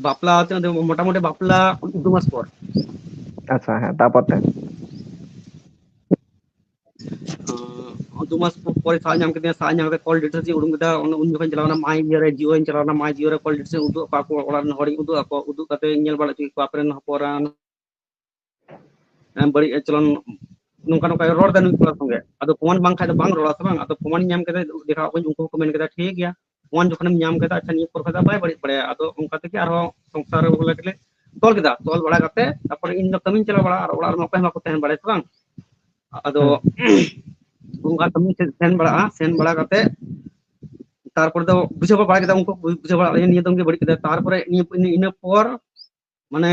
ᱵᱟᱯᱞᱟ ᱛᱤᱱᱟᱹᱜ ᱫᱤᱱ? ᱢᱚᱴᱟᱢᱩᱴᱤ ᱵᱟᱯᱞᱟ ᱫᱩ ᱢᱟᱥ ᱯᱚᱨ᱾ ᱟᱪᱪᱷᱟ, ᱦᱮᱸ, ᱛᱟᱯᱚᱨ ᱛᱮ? ᱫᱩ ᱢᱟᱥ ᱯᱚᱨᱮ ᱥᱟᱵ ᱧᱟᱢ ᱠᱮᱫᱤᱧᱟ, ᱥᱟᱵ ᱧᱟᱢ ᱠᱟᱛᱮ ᱠᱚᱞ ᱰᱤᱴᱮᱞᱥ ᱤᱧ ᱩᱰᱩᱠ ᱠᱮᱫᱟ᱾ ᱩᱱ ᱡᱚᱠᱷᱚᱱ ᱤᱧ ᱪᱟᱞᱟᱣ ᱮᱱᱟ ᱢᱟᱭ ᱡᱤᱭᱳ ᱨᱮ, ᱡᱤᱭᱳ ᱤᱧ ᱪᱟᱞᱟᱣ ᱮᱱᱟ ᱢᱟᱭ ᱡᱤᱭᱳ ᱨᱮ, ᱠᱚᱞ ᱰᱤᱴᱮᱞᱥ ᱤᱧ ᱩᱫᱩᱜ ᱟᱠᱚᱣᱟ, ᱚᱲᱟᱜ ᱨᱮᱱ ᱦᱚᱲᱤᱧ ᱩᱫᱩᱜ ᱟᱠᱚᱣᱟ, ᱩᱫᱩᱜ ᱠᱟᱛᱮ ᱤᱧ ᱧᱮᱞ ᱵᱟᱲᱟ ᱦᱚᱪᱚ ᱠᱮᱫ ᱠᱚᱣᱟ ᱟᱯᱮ ᱨᱮᱱ ᱦᱚᱯᱚᱱ ᱮᱨᱟ ᱵᱟᱹᱲᱤᱡ ᱟᱪᱚᱨᱚᱱ ᱱᱚᱝᱠᱟ ᱱᱚᱝᱠᱟᱭ ᱨᱚᱲ ᱮᱫᱟ ᱱᱩᱭ ᱠᱚᱲᱟ ᱥᱚᱸᱜᱮ᱾ ᱟᱫᱚ ᱯᱨᱚᱢᱟᱱ ᱵᱟᱝ ᱠᱷᱟᱡ ᱫᱚ ᱵᱟᱝ ᱨᱚᱲᱟ ᱥᱮ ᱵᱟᱝ? ᱟᱫᱚ ᱯᱨᱚᱢᱟᱱ ᱧᱟᱢ ᱠᱟᱛᱮ ᱫᱮᱠᱷᱟᱣ ᱠᱚᱣᱟᱧ, ᱩᱱᱠᱩ ᱦᱚᱸᱠᱚ ᱢᱮᱱ ᱠᱮᱫᱟ ᱴᱷᱤᱠ ᱜᱮᱭᱟ, ᱯᱨᱚᱢᱟᱱ ᱡᱚᱠᱷᱚᱱᱮᱢ ᱧᱟᱢ ᱠᱮᱫᱟ, ᱟᱪᱪᱷᱟ ᱱᱤᱭᱟᱹ ᱯᱚᱨ ᱠᱷᱚᱱ ᱫᱚ ᱵᱟᱭ ᱵᱟᱹᱲᱤᱡ ᱵᱟᱲᱟᱭᱟ᱾ ᱟᱫᱚ ᱚᱱᱠᱟ ᱛᱮᱜᱮ ᱟᱨᱦᱚᱸ ᱥᱚᱝᱥᱟᱨ ᱨᱮ ᱵᱚᱞᱮ ᱜᱮᱞᱮ ᱛᱚᱞ ᱠᱮᱫᱟ᱾ ᱛᱚᱞ ᱵᱟᱲᱟ ᱠᱟᱛᱮ ᱛᱟᱨᱯᱚᱨᱮ ᱤᱧ ᱫᱚ ᱠᱟᱹᱢᱤᱧ ᱪᱟᱞᱟᱣ ᱵᱟᱲᱟᱜᱼᱟ ᱟᱨ ᱚᱲᱟᱜ ᱨᱮᱢᱟ ᱚᱠᱚᱭ ᱦᱚᱸ ᱵᱟᱠᱚ ᱛᱟᱦᱮᱱ ᱵᱟᱲᱟᱭᱟ ᱥᱮ ᱵᱟᱝ? ᱟᱫᱚ ᱦᱮᱸ᱾ ᱚᱱᱠᱟ ᱠᱟᱹᱢᱤ ᱥᱮᱫ ᱥᱮᱱ ᱵᱟᱲᱟᱜᱼᱟ, ᱥᱮᱱ ᱵᱟᱲᱟ ᱠᱟᱛᱮ ᱛᱟᱨᱯᱚᱨ ᱫᱚ ᱵᱩᱡᱷᱟᱹᱣ ᱵᱟᱲᱟ ᱠᱮᱫᱟ, ᱩᱱᱠᱩ ᱠᱚ ᱵᱩᱡᱷᱟᱹᱣ ᱵᱟᱲᱟ ᱞᱮᱫᱟ ᱱᱤᱭᱟᱹ ᱫᱚᱢ ᱜᱮ ᱵᱟᱹᱲᱤᱡ ᱠᱮᱫᱟ᱾ ᱛᱟᱨᱯᱚᱨᱮ ᱤᱱᱟᱹ, ᱤᱱᱟᱹ, ᱤᱱᱟᱹ ᱯᱚᱨ ᱢᱟᱱᱮ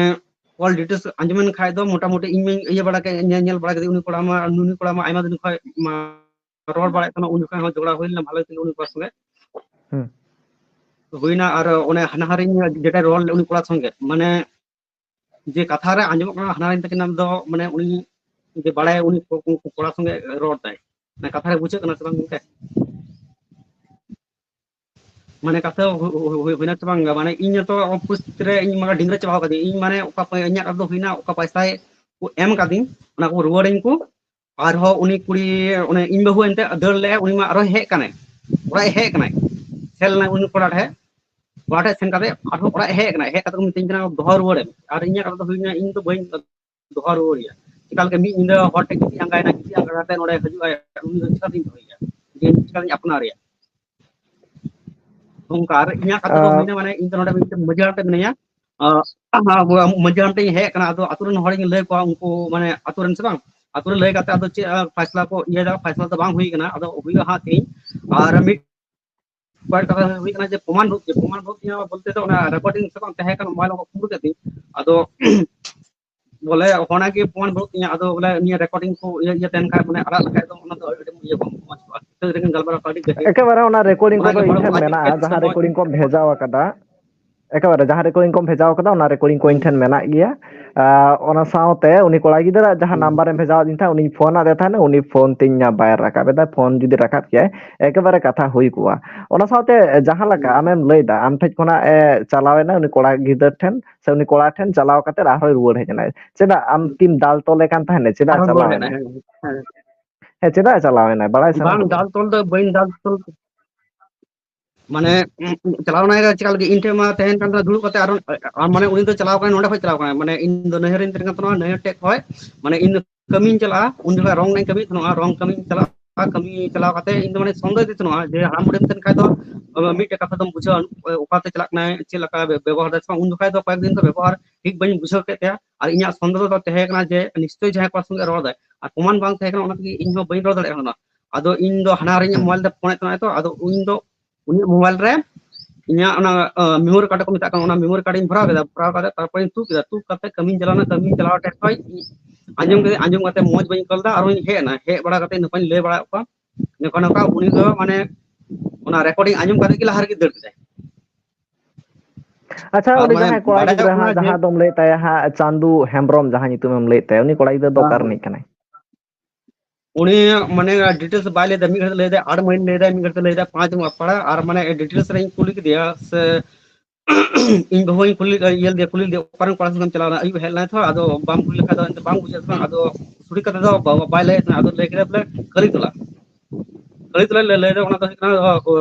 ᱠᱚᱞ ᱰᱤᱴᱮᱞᱥ ᱟᱸᱡᱚᱢᱮᱱ ᱠᱷᱟᱡ ᱫᱚ ᱢᱚᱴᱟᱢᱩᱴᱤ ᱤᱧ ᱢᱟᱧ ᱤᱭᱟᱹ ᱵᱟᱲᱟ ᱠᱮᱫ, ᱧᱮᱞ, ᱧᱮᱞ ᱵᱟᱲᱟ ᱠᱮᱫᱟ, ᱩᱱᱤ ᱠᱚᱲᱟ ᱢᱟ, ᱩᱱᱤ ᱠᱚᱲᱟ ᱢᱟ ᱟᱭᱢᱟ ᱫᱤᱱ ᱠᱷᱚᱡ ᱢᱟ ᱨᱚᱲ ᱵᱟᱲᱟᱭᱮᱫ ᱛᱟᱦᱮᱱᱟ, ᱩᱱ ᱡᱚᱠᱷᱚᱡ ᱦᱚᱸ ᱡᱷᱚᱜᱽᱲᱟ ᱦᱩᱭ ᱞᱮᱱᱟ ᱵᱷᱟᱞᱮ ᱛᱮᱜᱮ ᱩᱱᱤ ᱠᱚᱲᱟ ᱥᱚᱸᱜᱮ᱾ ᱦᱩᱸ᱾ ᱦᱩᱭᱱᱟ, ᱟᱨ ᱚᱱᱮ ᱦᱟᱱᱟ ᱦᱟᱨᱤᱧ ᱡᱮᱴᱟᱭ ᱨᱚᱲ ᱞᱮᱫ ᱩᱱᱤ ᱠᱚᱲᱟ ᱥᱚᱸᱜᱮ, ᱢᱟᱱᱮ ᱡᱮ ᱠᱟᱛᱷᱟ ᱨᱮ ᱟᱸᱡᱚᱢᱚᱜ ᱠᱟᱱᱟ ᱦᱟᱱᱟ ᱦᱟᱨᱤᱧ ᱛᱟᱹᱠᱤᱱᱟᱜ ᱫᱚ, ᱢᱟᱱᱮ ᱩᱱᱤ ᱡᱮ ᱵᱟᱲᱟᱭᱟ ᱩᱱᱤ ᱠᱚ-, ᱠᱚ-, ᱠᱚᱲᱟ ᱥᱚᱸᱜᱮ ᱨᱚᱲ ᱫᱟᱭ, ᱢᱟᱱᱮ ᱠᱟᱛᱷᱟ ᱨᱮ ᱵᱩᱡᱷᱟᱹᱜ ᱠᱟᱱᱟ ᱥᱮ ᱵᱟᱝ ᱜᱚᱝᱠᱮ? ᱢᱟᱱᱮ ᱠᱟᱛᱷᱟ ᱦᱩ-, ᱦᱩ-, ᱦᱩ-, ᱦᱩᱭᱱᱟ ᱥᱮ ᱵᱟᱝ? ᱢᱟᱱᱮ ᱤᱧ ᱦᱚᱸᱛᱚ ᱩᱯᱚᱥᱛᱷᱤᱛ ᱨᱮ ᱤᱧ ᱢᱟᱱᱮ ᱰᱤᱝᱜᱽᱨᱟᱹ ᱪᱟᱵᱟ ᱠᱟᱹᱫᱟᱹᱧ᱾ ᱤᱧ ᱢᱟᱱᱮ ᱚᱠᱟ ᱯᱚᱭ-, ᱤᱧᱟᱹᱜ ᱠᱟᱛᱷᱟ ᱫᱚ ᱦᱩᱭᱱᱟ, ᱚᱠᱟ ᱯᱚᱭᱥᱟᱭ ᱠᱚ ᱮᱢ ᱠᱟᱫᱤᱧ, ᱚᱱᱟ ᱠᱚ ᱨᱩᱣᱟᱹᱲᱟᱹᱧ ᱠᱚ᱾ ᱟᱨᱦᱚᱸ ᱩᱱᱤ ᱠᱩᱲᱤ, ᱚᱱᱮ ᱤᱧ ᱵᱟᱹᱦᱩ ᱮᱱᱛᱮ ᱫᱟᱹᱲ ᱞᱮᱜᱼᱟᱭ, ᱩᱱᱤ ᱢᱟ ᱟᱨᱦᱚᱸ ᱦᱮᱡ ᱠᱟᱱᱟᱭ, ᱚᱲᱟᱜ ᱮ ᱦᱮᱡ ᱠᱟᱱᱟᱭ, ᱥᱮᱱ ᱞᱮᱱᱟᱭ ᱩᱱᱤ ᱠᱚᱲᱟ ᱴᱷᱮᱡ, ᱠᱚᱲᱟ ᱴᱷᱮᱡ ᱥᱮᱱ ᱠᱟᱛᱮ ᱟᱨᱦᱚᱸ ᱚᱲᱟᱜ ᱮ ᱦᱮᱡ ᱠᱟᱱᱟᱭ, ᱦᱮᱡ ᱠᱟᱛᱮ ᱠᱚ ᱢᱤᱛᱟᱹᱧ ᱠᱟᱱᱟ ᱫᱚᱦᱚ ᱨᱩᱣᱟᱹᱲᱮᱢ, ᱟᱨ ᱤᱧᱟᱹᱜ ᱠᱟᱛᱷᱟ ᱫᱚ ᱦᱩᱭᱱᱟ ᱤᱧ ᱫᱚ ᱵᱟᱹᱧ ᱫᱚᱦᱚ ᱨᱩᱣᱟᱹᱲᱮᱭᱟ᱾ ᱪᱮᱠᱟ ᱞᱮᱠᱟ ᱢᱤᱫ ᱧᱤᱫᱟᱹ ᱦᱚᱲ ᱴᱷᱮᱡ ᱜᱤᱛᱤᱡ ᱟᱸᱜᱟᱭᱮᱱᱟ, ᱜᱤᱛᱤᱡ ᱟᱸᱜᱟ ᱠᱟᱛᱮ ᱱᱚᱰᱮ ᱦᱤᱡᱩᱜ ᱟᱭ, ᱩᱱᱤ ᱫᱚ ᱪᱤᱠᱟᱹᱛᱤᱧ ᱫᱚᱦᱚᱭᱮᱭᱟ? ᱡᱮ ᱪᱤᱠᱟᱹᱛᱤᱧ ᱟᱯᱱᱟᱨᱮᱭᱟ? ᱱᱚᱝᱠᱟ ᱟᱨ ᱤᱧᱟᱹᱜ ᱠᱟᱛᱷᱟ ᱫᱚ ᱟᱸ, ᱦᱩᱭᱱᱟ, ᱢᱟᱱᱮ ᱤᱧ ᱫᱚ ᱱᱚᱰᱮ ᱢᱤᱫᱴᱮᱱ ᱢᱟᱹᱡᱷᱤ ᱦᱟᱲᱟᱢ ᱴᱷᱮᱡ ᱢᱤᱱᱟᱹᱧᱟ, ᱟᱸ, ᱟᱵᱚ ᱢᱟᱹᱡᱷᱤ ᱦᱟᱲᱟᱢ ᱴᱷᱮᱡ ᱤᱧ ᱦᱮᱡ ᱟᱠᱟᱱᱟ, ᱟᱫᱚ ᱟᱛᱳ ᱨᱮᱱ ᱦᱚᱲᱤᱧ ᱞᱟᱹᱭ ᱟᱠᱚᱣᱟ, ᱩᱱᱠᱩ ᱢᱟᱱᱮ ᱟᱛᱳ ᱨᱮᱱ ᱥᱮ ᱵᱟᱝ, ᱟᱛᱳ ᱨᱮ ᱞᱟᱹᱭ ᱠᱟᱛᱮ ᱟᱫᱚ ᱪᱮᱫ ᱟᱨ ᱯᱷᱟᱭᱥᱞᱟ ᱠᱚ ᱤᱭᱟᱹᱭᱮᱫᱟ, ᱯᱷᱟᱭᱥᱞᱟ ᱫᱚ ᱵᱟᱝ ᱦᱩᱭ ᱟᱠᱟᱱᱟ, ᱟᱫᱚ ᱦᱩᱭᱩᱜᱼᱟ ᱦᱟᱸᱜ ᱛᱮᱦᱮᱧ᱾ ᱟᱨ ᱢᱤᱫ ᱠᱚᱭᱮᱠ ᱠᱟᱛᱷᱟ ᱦᱩᱭ ᱠᱟᱱᱟ ᱡᱮ ᱯᱨᱚᱢᱟᱱ ᱵᱟᱹᱱᱩᱜ ᱛᱤᱧᱟ, ᱯᱨᱚᱢᱟᱱ ᱵᱟᱹᱱᱩᱜ ᱛᱤᱧᱟ ᱵᱚᱞᱛᱮ ᱫᱚ ᱚᱱᱟ ᱨᱮᱠᱚᱨᱰᱤᱝ ᱥᱮ ᱵᱟᱝ ᱛᱟᱦᱮᱸ ᱠᱟᱱᱟ, ᱢᱳᱵᱟᱭᱤᱞ ᱠᱚ ᱠᱩᱢᱵᱽᱲᱩ ᱠᱮᱫ ᱛᱤᱧ, ᱟᱫᱚ ᱵᱚᱞᱮ ᱚᱱᱟᱜᱮ ᱯᱨᱚᱢᱟᱱ ᱵᱟᱹᱱᱩᱜ ᱛᱤᱧᱟ, ᱟᱫᱚ ᱵᱚᱞᱮ ᱱᱤᱭᱟᱹ ᱨᱮᱠᱚᱨᱰᱤᱝ ᱠᱚ ᱤᱭᱟᱹ, ᱤᱭᱟᱹ ᱛᱟᱦᱮᱱ ᱠᱷᱟᱡ ᱢᱟᱱᱮ ᱟᱲᱟᱜ ᱞᱮᱠᱷᱟᱡ ᱫᱚ ᱚᱱᱟ ᱫᱚ ᱟᱹᱰᱤ ᱤᱭᱟᱹ ᱵᱟᱝ ᱢᱚᱡᱽ ᱠᱚᱜᱼᱟ, ᱠᱤᱥᱟᱹᱬ ᱨᱮᱜᱮ ᱜᱟᱞᱢᱟᱨᱟᱣ ᱠᱚ ᱟᱹᱰᱤ ᱜᱟᱹᱦᱤᱨ᱾ ᱮᱠᱮᱵᱟᱨᱮ ᱚᱱᱟ ᱨᱮᱠᱚᱨᱰᱤᱝ ᱚᱱᱟᱜᱮ ᱠᱚᱫᱚ ᱦᱚᱲ ᱤᱧ ᱠᱚ ᱴᱷᱮᱱ ᱟᱹᱰᱤ ᱢᱮᱱᱟᱜᱼᱟ, ᱵᱮᱥ ᱡᱟᱦᱟᱸ ᱥᱚᱢᱚᱭ ᱨᱮᱠᱚᱨᱰᱤᱝ ᱠᱚᱢ ᱵᱷᱮᱡᱟᱣ ᱟᱠᱟᱫᱟ᱾ ᱮᱠᱮᱵᱟᱨᱮ ᱡᱟᱦᱟᱸ ᱨᱮᱠᱚᱨᱰᱤᱝ ᱠᱚᱢ ᱵᱷᱮᱡᱟ ᱟᱠᱟᱫᱟ, ᱚᱱᱟ ᱨᱮᱠᱚᱨᱰᱤᱝ ᱠᱚ ᱤᱧ ᱴᱷᱮᱱ ᱢᱮᱱᱟᱜ ᱜᱮᱭᱟ᱾ ᱟᱨ ᱚᱱᱟ ᱥᱟᱶᱛᱮ ᱩᱱᱤ ᱠᱚᱲᱟ ᱜᱤᱫᱽᱨᱟᱹ ᱡᱟᱦᱟᱸ ᱱᱟᱢᱵᱟᱨ ᱮᱢ ᱵᱷᱮᱡᱟ ᱟᱹᱫᱤᱧ ᱛᱟᱦᱮᱸᱫ, ᱩᱱᱤᱧ ᱯᱷᱳᱱ ᱟᱫᱮ ᱛᱟᱦᱮᱸᱫ, ᱩᱱᱤ ᱯᱷᱳᱱ ᱛᱤᱧ ᱵᱟᱭ ᱨᱟᱠᱟᱵ ᱮᱫᱟ᱾ ᱯᱷᱳᱱ ᱡᱩᱫᱤ ᱨᱟᱠᱟᱵ ᱠᱮᱭᱟᱭ, ᱮᱠᱮᱵᱟᱨᱮ ᱠᱟᱛᱷᱟ ᱦᱩᱭ ᱠᱚᱜᱼᱟ᱾ ᱚᱱᱟ ᱥᱟᱶᱛᱮ ᱡᱟᱦᱟᱸ ᱞᱮᱠᱟ ᱟᱢᱮᱢ ᱞᱟᱹᱭ ᱮᱫᱟ, ᱟᱢ ᱴᱷᱮᱱ ᱠᱷᱚᱱᱟᱜ ᱮ ᱪᱟᱞᱟᱣ ᱮᱱᱟ ᱩᱱᱤ ᱠᱚᱲᱟ ᱜᱤᱫᱟᱹᱨ ᱴᱷᱮᱱ, ᱥᱮ ᱩᱱᱤ ᱠᱚᱲᱟ ᱴᱷᱮᱱ ᱪᱟᱞᱟᱣ ᱠᱟᱛᱮ ᱟᱨᱦᱚᱸᱭ ᱨᱩᱣᱟᱹᱲ ᱦᱮᱡ ᱮᱱᱟᱭ, ᱪᱮᱫᱟᱜ ᱟᱢ ᱠᱤᱢ ᱫᱟᱞ ᱛᱚᱞᱮ ᱠᱟᱱ ᱛᱟᱦᱮᱸᱱᱟ, ᱪᱮᱫᱟᱜ ᱟᱨᱦᱚᱸ ᱨᱩᱣᱟᱹᱲ ᱪᱟᱞᱟᱣ ᱦᱮᱡ ᱮᱱᱟᱭ? ᱦᱮᱸ, ᱦᱮᱸ᱾ ᱦᱮᱸ, ᱪᱮᱫᱟᱜ ᱮ ᱪᱟᱞᱟᱣ ᱮᱱᱟᱭ, ᱵᱟᱲᱟᱭ ᱥᱟᱱᱟ ᱵᱟᱝ, ᱠᱤᱫᱤᱧᱟ᱾ ᱫᱟᱞ ᱛᱚᱞ ᱫᱚ ᱵᱟᱹᱧ ᱫᱟᱞ ᱛᱚᱞ, ᱢᱟᱱᱮ ᱪᱟᱞᱟᱣ ᱮᱱᱟᱭ ᱪᱮᱠᱟ ᱞᱟᱹᱜᱤᱫ? ᱤᱧ ᱴᱷᱮᱱ ᱢᱟ ᱛᱟᱦᱮᱱ ᱠᱟᱱ ᱛᱟᱦᱮᱱᱟ ᱫᱩᱲᱩᱵ ᱠᱟᱛᱮ, ᱟᱨ ᱟᱨ ᱢᱟᱱᱮ ᱩᱱᱤ ᱫᱚ ᱪᱟᱞᱟᱣ ᱠᱟᱱᱟᱭ ᱱᱚᱸᱰᱮ ᱠᱷᱚᱡ ᱪᱟᱞᱟᱣ ᱠᱟᱱᱟᱭ, ᱢᱟᱱᱮ ᱤᱧ ᱫᱚ ᱱᱟᱹᱭᱦᱟᱹᱨ ᱨᱤᱧ ᱛᱟᱦᱮᱸ ᱠᱟᱱ ᱛᱟᱦᱮᱱᱟ, ᱱᱟᱹᱭᱦᱟᱹᱨ ᱴᱷᱮᱡ ᱠᱷᱚᱡ ᱢᱟᱱᱮ ᱤᱧ ᱫᱚ ᱠᱟᱹᱢᱤᱧ ᱪᱟᱞᱟᱜᱼᱟ, ᱩᱱ ᱡᱚᱠᱷᱚᱡ ᱨᱚᱝ ᱨᱮᱱᱟᱜ ᱤᱧ ᱠᱟᱹᱢᱤᱭᱮᱫ ᱛᱟᱦᱮᱱᱟ, ᱨᱚᱝ ᱠᱟᱹᱢᱤᱧ ᱪᱟᱞᱟᱜᱼᱟ, ᱠᱟᱹᱢᱤ ᱪᱟᱞᱟᱣ ᱠᱟᱛᱮ ᱤᱧ ᱫᱚ ᱢᱟᱱᱮ ᱥᱚᱱᱫᱮᱦ ᱫᱤ ᱛᱟᱦᱮᱱᱟ ᱡᱮ ᱦᱟᱲᱟᱢ ᱵᱩᱲᱦᱤᱢ ᱛᱟᱦᱮᱱ ᱠᱷᱟᱡ ᱫᱚ ᱢᱤᱫᱴᱮᱡ ᱠᱟᱛᱷᱟ ᱫᱚᱢ ᱵᱩᱡᱷᱟᱹᱣᱟ ᱚᱠᱟᱛᱮ ᱪᱟᱞᱟᱜ ᱠᱟᱱᱟᱭ, ᱪᱮᱫ ᱞᱮᱠᱟ ᱵᱮᱵᱚᱦᱟᱨ ᱫᱟᱭ ᱥᱮ ᱵᱟᱝ᱾ ᱩᱱ ᱡᱚᱠᱷᱚᱡ ᱫᱚ ᱠᱚᱭᱮᱠ ᱫᱤᱱ ᱫᱚ ᱵᱮᱵᱚᱦᱟᱨ ᱴᱷᱤᱠ ᱵᱟᱹᱧ ᱵᱩᱡᱷᱟᱹᱣ ᱠᱮᱫ ᱛᱟᱭᱟ, ᱟᱨ ᱤᱧᱟᱹᱜ ᱥᱚᱱᱫᱮᱦ ᱫᱚ ᱛᱟᱦᱮᱸ ᱠᱟᱱᱟ ᱡᱮ ᱱᱤᱥᱪᱚᱭ ᱡᱟᱦᱟᱸᱭ ᱠᱚᱲᱟ ᱥᱚᱸᱜᱮ ᱨᱚᱲ ᱫᱟᱭ, ᱟᱨ ᱯᱨᱚᱢᱟᱱ ᱵᱟᱝ ᱛᱟᱦᱮᱸ ᱠᱟᱱᱟ, ᱚᱱᱟ ᱛᱮᱜᱮ ᱤᱧ ᱦᱚᱸ ᱵᱟᱹᱧ ᱨᱚᱲ ᱫᱟᱲᱮᱭᱟᱜ ᱠᱟᱱᱟ᱾ ᱟᱫᱚ ᱤᱧ ᱫᱚ ᱦᱟᱱᱟ ᱨᱮ ᱤᱧᱟᱹᱜ ᱢᱳᱵᱟᱭᱤᱞ ᱛᱮ ᱯᱷᱳᱱᱮᱫ ᱛᱟᱦᱮᱱᱟ ᱛᱚ, ᱟᱫᱚ ᱤᱧ ᱫᱚ ᱩᱱᱤᱭᱟᱜ ᱢᱳᱵᱟᱭᱤᱞ ᱨᱮ ᱤᱧᱟᱹᱜ ᱚᱱᱟ ᱢᱮᱢᱳᱨᱤ ᱠᱟᱨᱰ ᱠᱚ ᱢᱮᱛᱟᱜ ᱠᱟᱱᱟ, ᱚᱱᱟ ᱢᱮᱢᱳᱨᱤ ᱠᱟᱨᱰ ᱤᱧ ᱵᱷᱚᱨᱟᱣ ᱠᱮᱫᱟ, ᱵᱷᱚᱨᱟᱣ ᱠᱟᱛᱮ ᱛᱟᱨᱯᱚᱨᱮᱧ ᱛᱩᱫ ᱠᱮᱫᱟ, ᱛᱩᱫ ᱠᱟᱛᱮ ᱠᱟᱹᱢᱤᱧ ᱪᱟᱞᱟᱣᱱᱟ, ᱠᱟᱹᱢᱤᱧ ᱪᱟᱞᱟᱣ ᱴᱷᱮᱡ ᱠᱷᱚᱡ ᱟᱸᱡᱚᱢ ᱠᱮᱫᱟ, ᱟᱸᱡᱚᱢ ᱠᱟᱛᱮ ᱢᱚᱡᱽ ᱵᱟᱹᱧ ᱟᱹᱭᱠᱟᱹᱣ ᱞᱮᱫᱟ, ᱟᱨᱦᱚᱸᱧ ᱦᱮᱡ ᱮᱱᱟ, ᱦᱮᱡ ᱵᱟᱲᱟ ᱠᱟᱛᱮ ᱱᱚᱝᱠᱟᱧ ᱞᱟᱹᱭ ᱵᱟᱲᱟᱣᱟᱫ ᱠᱚᱣᱟ, ᱱᱚᱝᱠᱟ ᱱᱚᱝᱠᱟ ᱩᱱᱤ ᱫᱚ ᱢᱟᱱᱮ ᱚᱱᱟ ᱨᱮᱠᱚᱨᱰᱤᱝ ᱟᱸᱡᱚᱢ ᱠᱟᱛᱮ ᱜᱮ ᱞᱟᱦᱟ ᱨᱮᱜᱮ ᱫᱟᱹᱲ ᱠᱮᱫᱟᱭ᱾ ᱟᱪᱪᱷᱟ, ᱟᱨ ᱩᱱᱤ ᱢᱟᱱᱮ ᱡᱟᱦᱟᱸᱭ ᱠᱚᱲᱟ ᱵᱟᱰᱟᱭᱚᱜ ᱜᱤᱫᱽᱨᱟᱹ ᱠᱟᱱᱟ ᱦᱟᱸᱜ, ᱡᱮ ᱡᱟᱦᱟᱸ ᱫᱚᱢ ᱞᱟᱹᱭᱮᱫ ᱛᱟᱭᱟ ᱦᱟᱸᱜ, ᱪᱟᱸᱫᱩ ᱦᱮᱢᱵᱨᱚᱢ ᱡᱟᱦᱟᱸ ᱧᱩᱛᱩᱢᱮᱢ ᱞᱟᱹᱭᱮᱫ ᱛᱟᱭᱟ, ᱩᱱᱤ ᱠᱚᱲᱟ ᱜᱤᱫᱽᱨᱟᱹ ᱫᱚ ᱚᱠᱟ ᱨᱤᱱᱤᱡ ᱠᱟᱱᱟᱭ? ᱩᱱᱤ ᱢᱟᱱᱮ ᱰᱤᱴᱮᱞᱥ ᱵᱟᱭ ᱞᱟᱹᱭ ᱫᱟ, ᱢᱤᱫ ᱜᱷᱟᱹᱲᱤᱡ ᱞᱟᱹᱭ ᱫᱟ ᱟᱴ ᱢᱟᱹᱦᱤᱱ ᱞᱟᱹᱭ ᱫᱟ, ᱢᱤᱫ ᱜᱷᱟᱹᱲᱤᱡ ᱞᱟᱹᱭ ᱫᱟ ᱯᱟᱸᱪ ᱢᱟᱦᱟ ᱯᱟᱲᱟ, ᱟᱨ ᱢᱟᱱᱮ ᱰᱤᱴᱮᱞᱥ ᱨᱮᱧ ᱠᱩᱞᱤ ᱠᱮᱫᱮᱭᱟ ᱥᱮ ᱤᱧ ᱵᱟᱹᱦᱩᱧ ᱠᱩᱞᱤ ᱤᱭᱟᱹ ᱞᱮᱫᱮᱭᱟ, ᱠᱩᱞᱤ ᱞᱮᱫᱮᱭᱟ ᱚᱠᱟᱨᱮᱱ ᱠᱚᱲᱟ ᱥᱚᱸᱜᱮᱢ ᱪᱟᱞᱟᱣ ᱞᱮᱱᱟ, ᱟᱹᱭᱩᱵ ᱦᱮᱡ ᱞᱮᱱᱟᱭ ᱛᱚ, ᱟᱫᱚ ᱵᱟᱢ ᱠᱩᱞᱤ ᱞᱮᱠᱷᱟᱱ ᱫᱚ ᱮᱱᱛᱮ ᱵᱟᱝ ᱵᱩᱡᱷᱟᱹᱜᱼᱟ ᱥᱮ ᱵᱟᱝ, ᱟᱫᱚ ᱥᱚᱴᱷᱤᱠ ᱠᱟᱛᱷᱟ ᱫᱚ ᱵᱟᱭ ᱞᱟᱹᱭᱮᱫ ᱛᱟᱦᱮᱱᱟ, ᱟᱫᱚ ᱞᱟᱹᱭ ᱠᱮᱫᱟ ᱵᱚᱞᱮ ᱠᱟᱹᱞᱤᱛᱚᱞᱟ, ᱠᱟᱹᱞᱤᱛᱚᱞᱟ ᱞᱟᱹᱭ ᱫᱟ ᱚᱱᱟ ᱫᱚ ᱦᱩᱭᱩᱜ